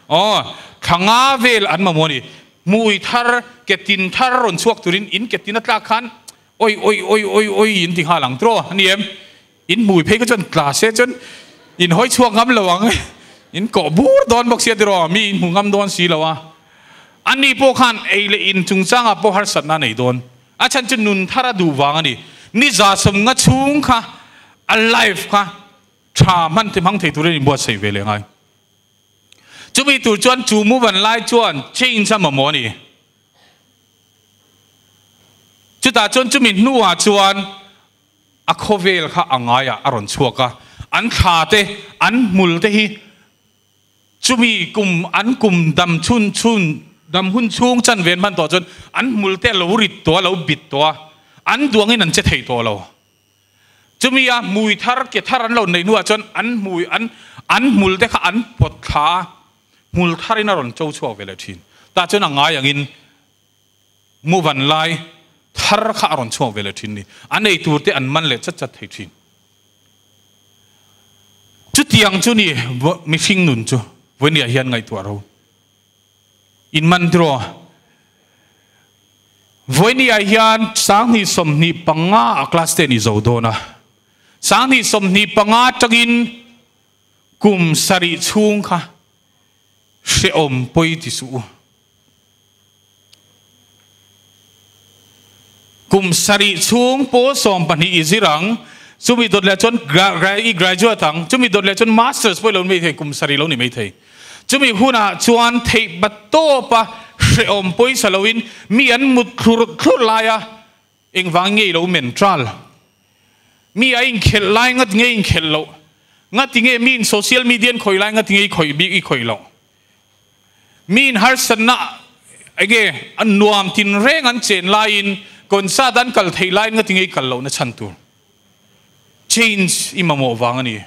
Aw thla nga vel an mamawh a ni. Hmui thar ke tin thar rawn chhuak turin in ke tin a tlak khan oi oi oi oi oi in ti nghal ang tiraw a ni em? In hmui phei kha chuan tla se chuan in hawi chhuak ngam lo ang, in kawh bur dawn bawk sia tiraw, mi in hmu ngam dawn si lo a. Ani pawh khan ei leh in chungchangah pawh harsatna a nei dawn. A chhan chu nun thar a duh vang a ni. Ni za sawmnga chhung kha a life kha tha hman te hmang thei turin inbuatsaih ve leh ngai. Chumi tur chuan chu move an lai chuan change a mamawh a ni. Chutah chuan chumi hnuah chuan A khawvel kha a ngaiah a rawn chhuak a, an thla te, an hmul te hi chumi kum an kum dam chhun chhun dam hun chhung chan ven hman tawh chuan an hmul te a lo rit tawh a, lo bit tawh a, an duangin an che thei tawh lo. Chumi a hmui thar, ke thar an lo neih hnuah chuan an hmui an an hmul te kha an pawt thla a, hmul tharin a rawn cho chhuak ve leh thin. Tah chuan a ngai angin Muvan lai thar kha a rawn chhuak ve leh thin ni. An ei tur te an man leh chat chat thei thin. Chutiang chu ni mihring nun chu vawinia hian ngaihtuah ro. In man tiraw? Vawinia hian 2025 a class ten i zo dawn a. 2025 atangin kum sarih chhung kha hrehawm pawi ti suh u. Kum sarih chhung pawl 12 i zir ang, chumi dawt leh chuan i graduate ang, chumi dawt leh chuan masters pawh i lo ni mai thei, kum sarih lo ni mai thei. Chumi hunah chuan theih bat tawpa hrehawm pawisa loin mi an mut thlur thlur laia engvang nge i lo men tral? Mi a inkhelh lai ngat nge inkhelh loh? Ngati nge mi in social media an khawih lai ngati nge i khawih bik i khawih loh? Mi in harsatna enge an nuam tin reng an chen laiin concert an kal theih laiin ngati nge i kal lohna chhan tur? Change i mamawh vang a ni.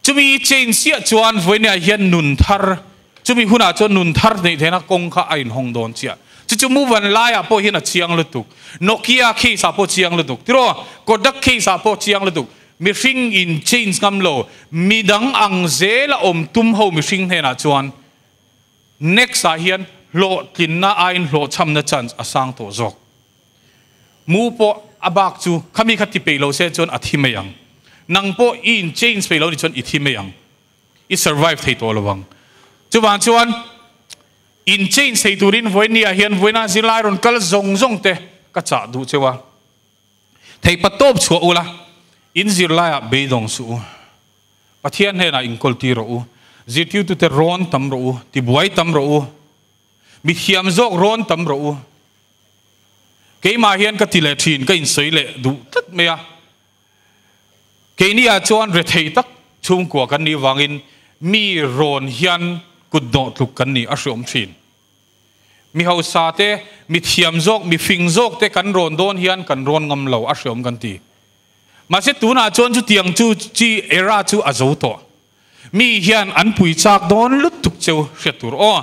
Chumi i change chiah chuan vawiinah hian nun thar, chumi hunah chuan nun thar neih theihna kawng kha a inhawng dawn chiah. Chu chu Muvan laiah pawh hian a chiang lutuk. Nokia case ah pawh chiang lutuk. Tiraw? Kodak case ah pawh chiang lutuk. Mihring in change ngam lo, midang ang zela awm tum ho mihring hnenah chuan next ah hian hlawhtlinna aiin hlawhchhamna chance a sang tawh zawk. Mu pawh a bak chu khami kha ti peih lo se chuan a thi mai ang. Nang pawh i in change peih lo nih chuan i thi mai ang. I survive thei tawh lo ang. Chuvang chuan in change thei turin vawinia hian vawiina zirlai rawn kal zawng zawng te ka chah duh cheu a. Theihpa tawp chhuah ula, in zirlaiah beidawng suh u. Pathian hnenah inkawl tir rawh u. Zirtirtute rawn tam rawh u, tibuai tam rawh u. Mithiam zawk rawn tam rawh u. Keimah hian ka ti leh thin, ka insawi leh duh tlat mai a. Keiniah chuan rethei tak chhungkua kan nih vangin mi rawn hian kut hnawh tluk kan nih a hreawm thin. Mi hausa te, mi thiam zawk, mi fing zawk te kan rawn dawn hian kan rawn ngam lo a hreawm kan ti. Mahse tunah chuan chutiang chu chi era chu a zo tawh. Mi hian an pui chak dawn lutuk cheu hriat tur aw.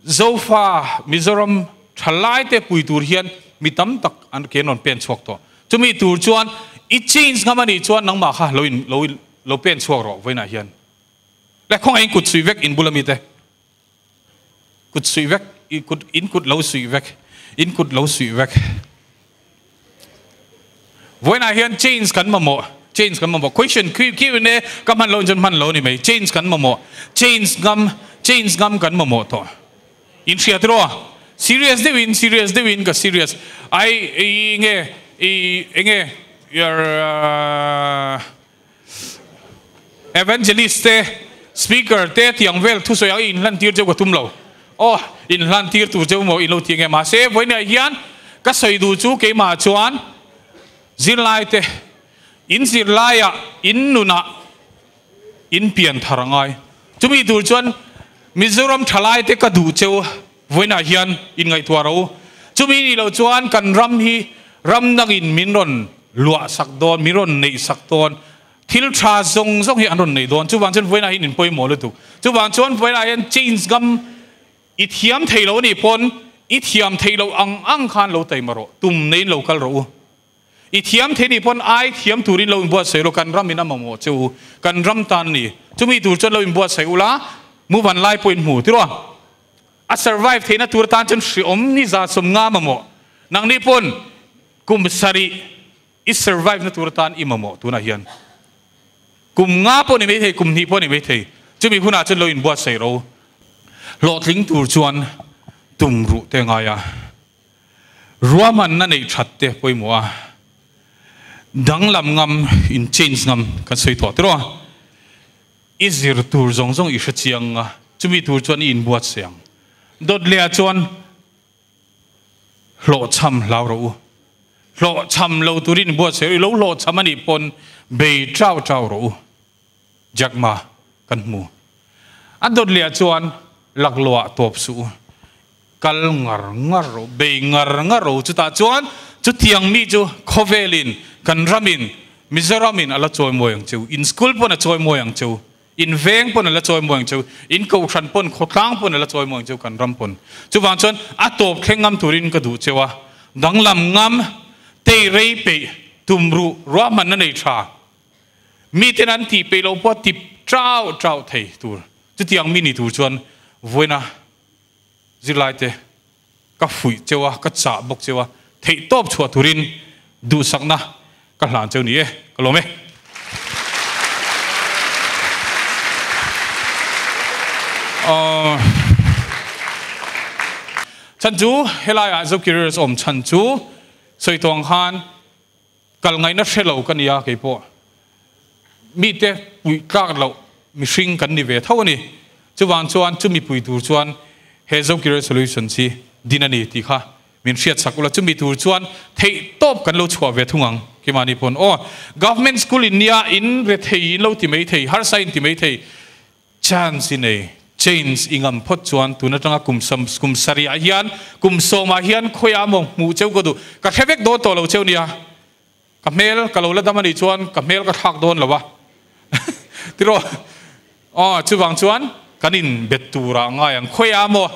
Zofa Mizoram thalaite pui tur hian mi tam tak an ke an rawn pen chhuak tawh. Chumi tur chuan i change ngam a nih chuan nangmah kha lo in lo lo pen chhuak rawh vawiinah hian. Le khawngaih in kut suih vek in bula mite. Kut suih vek i kut in kut lo suih vek in kut lo suih vek. Vawiinah hian change kan mamawh change kan mamawh question Q Q and A ka hman loh in chuan hman lo a ni mai change kan mamawh change ngam change ngam kan mamawh tawh in hriat rawh serious deuhin serious deuhin ka serious ai i nge i enge your Evangelist te, Speaker te tiang vel thusawi ang i inhlan tir cheu ka tum lo. Aw, inhlan tir tur cheu maw i lo ti nge? Mahse, vawiinah hian ka sawi duh chu keimah chuan zirlai te, in zirlaiah, in nunah in pian thar a ngai. Chumi tur chuan Mizoram thalai te ka duh cheu vawiinah hian inngaihtuah ro. Chumi nih loh chuan kan ram hi ram dangin min rawn luah sak dawn, min rawn neih sak dawn, thil tha zawng zawng hi an rawn neih dawn. Chuvang chuan vawiinah hian in pawimawh lutuk. Chuvang chuan vawiinah hian change ngam i thiam thei lo anih pawn i thiam theih loh ang ang khan lo taima rawh, tum neiin lo kal rawh u. I thiam thei nih pawn ai thiam turin lo inbuatsaih rawh, kan ram in a mamawh che u, kan ram tan a ni. Chumi tur chuan lo inbuatsaih ula, move an lai pawhin hmu ti rawh. A survive theihna tur atan chuan hriawm ni za 50 mamawh. Nangni pawn kum sarih i survive na tur atan i mamawh tunah hian. Kum nga pawh ni maithei, kum hnih pawh ni maithei. Chumi hunah chuan lo inbuatsaih ro. Hlawhtling tur chuan tum ruh te ngai a. Ruahmanna neih that te pawimawh a. Danglam ngam, in change ngam kan sawi tawh tiraw a. I zir tur zawng zawng i hre chiang a, chumi tur chuan i inbuatsaih ang. Dawt lehah chuan hlawhchham hlau rawh u. Hlawhchham lo turin inbuatsaih rawh u. I lo hlawhchham a nih pawn bei chau chau rawh u. Jack Ma kan hmu. A dawt lehah chuan laklawhah tawp suh u. Kal ngar ngar rawh, bei ngar ngar rawh u. Chutah chuan chutiang mi chu khawvelin, kan ramin, Mizoramin a la chawimawi ang che u. In school pawn a chawimawi ang che u. In veng pawn a la chawimawi ang che u. In kohhran pawn, khawtlang pawn a la chawimawi ang che u, kan ram pawn. Chuvang chuan a tawp thleng ngam turin ka duh cheu a. Danglam ngam, tei rei peih, tumruh, ruahmanna nei tha. Miten an tih peih loh pawh a tip chau chau thei tur. Chutiang mi ni tur chuan vawiina zirlaite ka fuih cheu a, ka chah bawk cheu a, theihtawp chhuah turin duhsakna ka hlan cheu ni e, ka lawm e. Chhan chu helaiah Zo Careers awm chhan chu sawi tawng khan Kal ngaihna hre lo ka nia keipawh. Mite puih tlak loh mihring kan ni ve tho a ni. Chuvang chuan chumi pui tur chuan he Zokir Solutions hi din a ni tih kha min hriat sak ula. Chumi tur chuan theih tawp kan lo chhuah ve thung ang keimahni pawn. Aw, Government School in nia in rethei in lo ti mai thei, harsa in ti mai thei. Chance i nei, change i ngam phawt chuan tun atanga kum sam kum sarih ah hian kum sawm ah hian khawiah maw hmuh cheu ka duh, ka hre vek dawn tawh lo cheu nia, ka hmel ka lo la dam a nih chuan ka hmel ka thlak dawn lo a tiraw aw chuvang chuan kan in bet turah ngai ang khawiah maw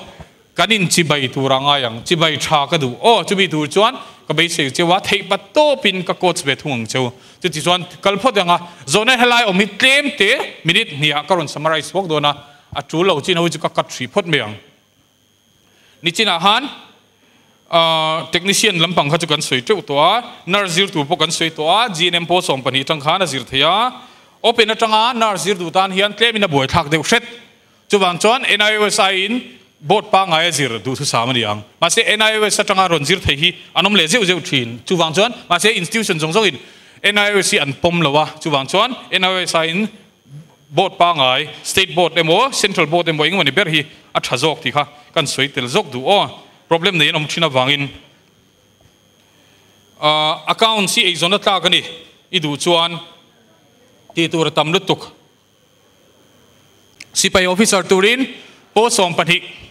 Kan in chibai tur a ngai ang, chibai tha ka duh. Aw, chumi tur chuan ka beisei cheu a, theih pat tawpin ka coach ve thung ang cheu. Chuti chuan kal phawt ang a, zawhna helai awm hi tlem te minute hniah ka rawn summarize bawk dawn a, a tul lo chin ho hi chu ka cut hrih phawt mai ang. Nichinah khan technician lampang kha chu kan sawi teuh tawh a, nurse zir tur pawh kan sawi tawh a, GNM pawh 12 atang khan a zir thei a, open atanga nurse zir duh tan hian tlemin a buaithlak deuh hret. Chuvang chuan NIOS aiin board pangngai a zir duhthusam a ni ang. Mahse NIOS atanga rawn zir thei hi an awm leh zeuh zeuh thin. Chuvang chuan mahse institution zawng zawngin NIOS hi an pawm lo a. Chuvang chuan NIOS aiin board pangngai, state board emaw central board emaw engemaw ni ber hi a tha zawk tih kha kan sawi tel zawk duh aw. Problem nei an awm thin avangin accounts hi eizawnna tlak a ni. I duh chuan tih tur a tam lutuk. Sipai officer turin pawl 12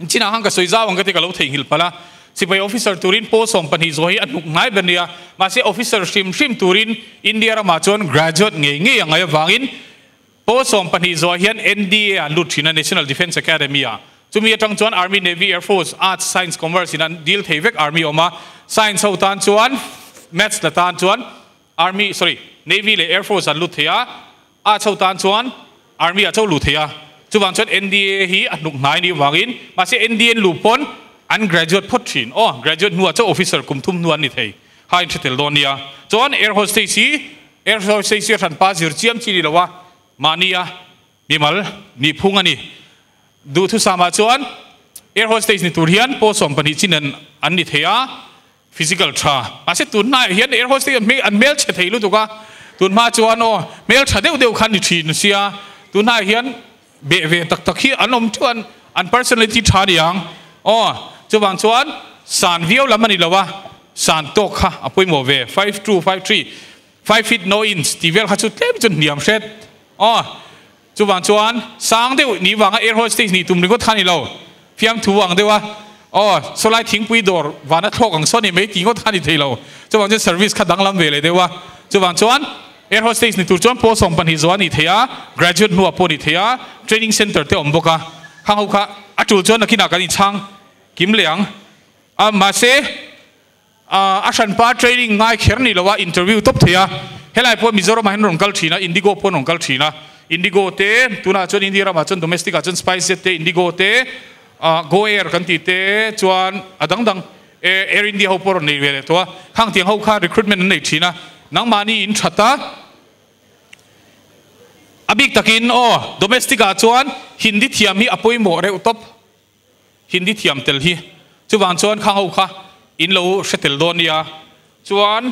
chinah khan ka sawi zau ang ka ti ka lo theihnghilh palh a. Sipai officer turin pawl 12 zawh hi a hnuk hnai ber nia. Mahse officer hrim hrim turin India ramah chuan graduate ngei ngei a ngaih avangin pawl 12 zawh hian NDA ah an lut thin a, National Defence Academy ah. Chumi atang chuan Army, Navy, Air Force, Arts, Science, Commerce in an deal thei vek Army a awm a. Science ho tan chuan Maths la tan chuan Army, sorry, Navy leh Air Force an lut thei a. Arts ho tan chuan Army ah chauh luh thei a, chuvang chuan NDA hi a hnuk hnai nih vangin, mahse NDA an luh pawn an graduate phawt thin aw, graduate hnuah chauh officer kum thum hnu an ni thei kha in hre tel dawn nia. Chuan air hostess hi air hostess hi a hranpa zir chiam chi ni lo a, mahnia mimal nihphung a ni. Duhthusam ah chuan air hostess ni tur hian pawl 12 chin an ni thei a, Physical tha. Mahse tun hnaih hian air hostess an hmel an hmel chhe thei lutuk a, tun hma chuan aw hmel tha deuh deuh khan ni thin sia, tun hnaih hian beh ve tak tak hi an awm teuh an an personality tha ni ang aw, chuvang chuan san viau lam a ni lo a, san tawk kha a pawimawh ve, 5 2 5 3, 5 feet no inch tih vel kha chu tlem chu hniam hret aw. Chuvang chuan sang deuh ni vanga air hostess nih tum ringawt kha ni lo, fiamthu ang deuh a, aw sawlai thingpui dawr vana thlawk ang saw ni mai tih ngawt kha ni thei lo. Chuvang chuan service kha danglam ve leh deuh a. Chuvang chuan air hostess ni tur chuan pawl 12 zawh a nih thei a, graduate hnuah pawh a nih thei a, training center te a awm bawk a. Khang ho kha a tul chuan nakinah kan inchhang kim leh ang a, mahse A hranpa training ngai kher ni lo a interview tawp thei a, helai pawh Mizoram ah hian rawn kal thin a, Indigo pawh an rawn kal thin a, Indigo te tunah chuan India ramah chuan domestic ah chuan SpiceJet te Indigo te Go Air kan tih te chuan a dang dang Air India ho pawh rawn nei ve leh tawh a, khang tiang ho kha recruitment an nei thin a, nangmahni in that a, a bik takin aw domestic ah chuan Hindi thiam hi a pawimawh reuh tawp. Hindi thiam tel hi chuvang chuan khang ho kha in lo hre tel dawn nia. Chuan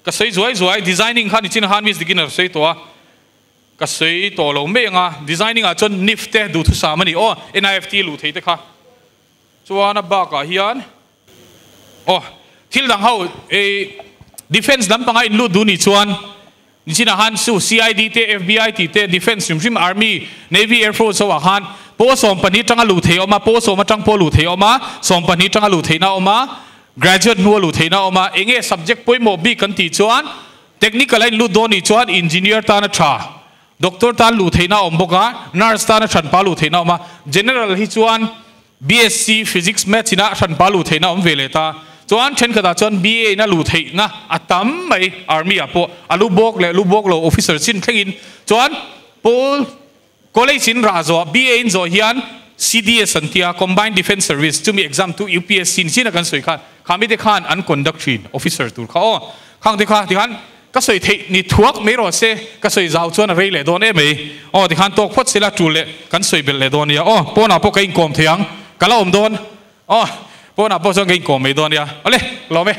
ka sawi zuai zuai designing kha nichin han miss dikin a sawi tawh a, ka sawi tawh lo mai ang a, designing ah chuan nif te duhthusam a ni aw, NIFT luh thei te kha. Chuan a bakah hian aw thil dang ho ei defence lampanga in lut duh nih chuan Nichinah khan su CID te, FBI tih te, Defence hrim hrim, Army, Navy, Air Force ho ah khan pawl 12 tanga luh theih a awm a, pawl sawm atang pawh luh theih a awm a, 12 tanga luh theihna a awm a, graduate hnua luh theihna a awm a, enge subject pawimawh bik kan tih chuan technical a inlut dawn nih chuan engineer tan a tha, doctor tan luh theihna a awm bawk a, nurse tan a hranpa luh theihna a awm a, general hi chuan BSc Physics Maths ina hranpa luh theihna awm ve leh ta. Chuan thenkhatah chuan BA ina luh theihna a tam mai Army ah pawh a lu bawk leh lu bawk lo officer chin thlengin. Chuan Paul College in rah zawh BA in zawh hian CDS an tia Combined Defence Service chumi exam tu UPSC ni chin a kan sawi khan kha mite khan an conduct thin officer tur kha aw khang te kha tikhan Ka sawi theih ni thuak mai rawh se, ka sawi zau chuan a rei leh dawn em ei. Aw tikhan tawk phawt sela tul leh kan sawi belh leh dawn nia. Aw pawnah pawh ka inkawm thei ang, ka la awm dawn. Aw pawnah pawh chuan ka inkawm mai dawn nia. Awle, lawm e.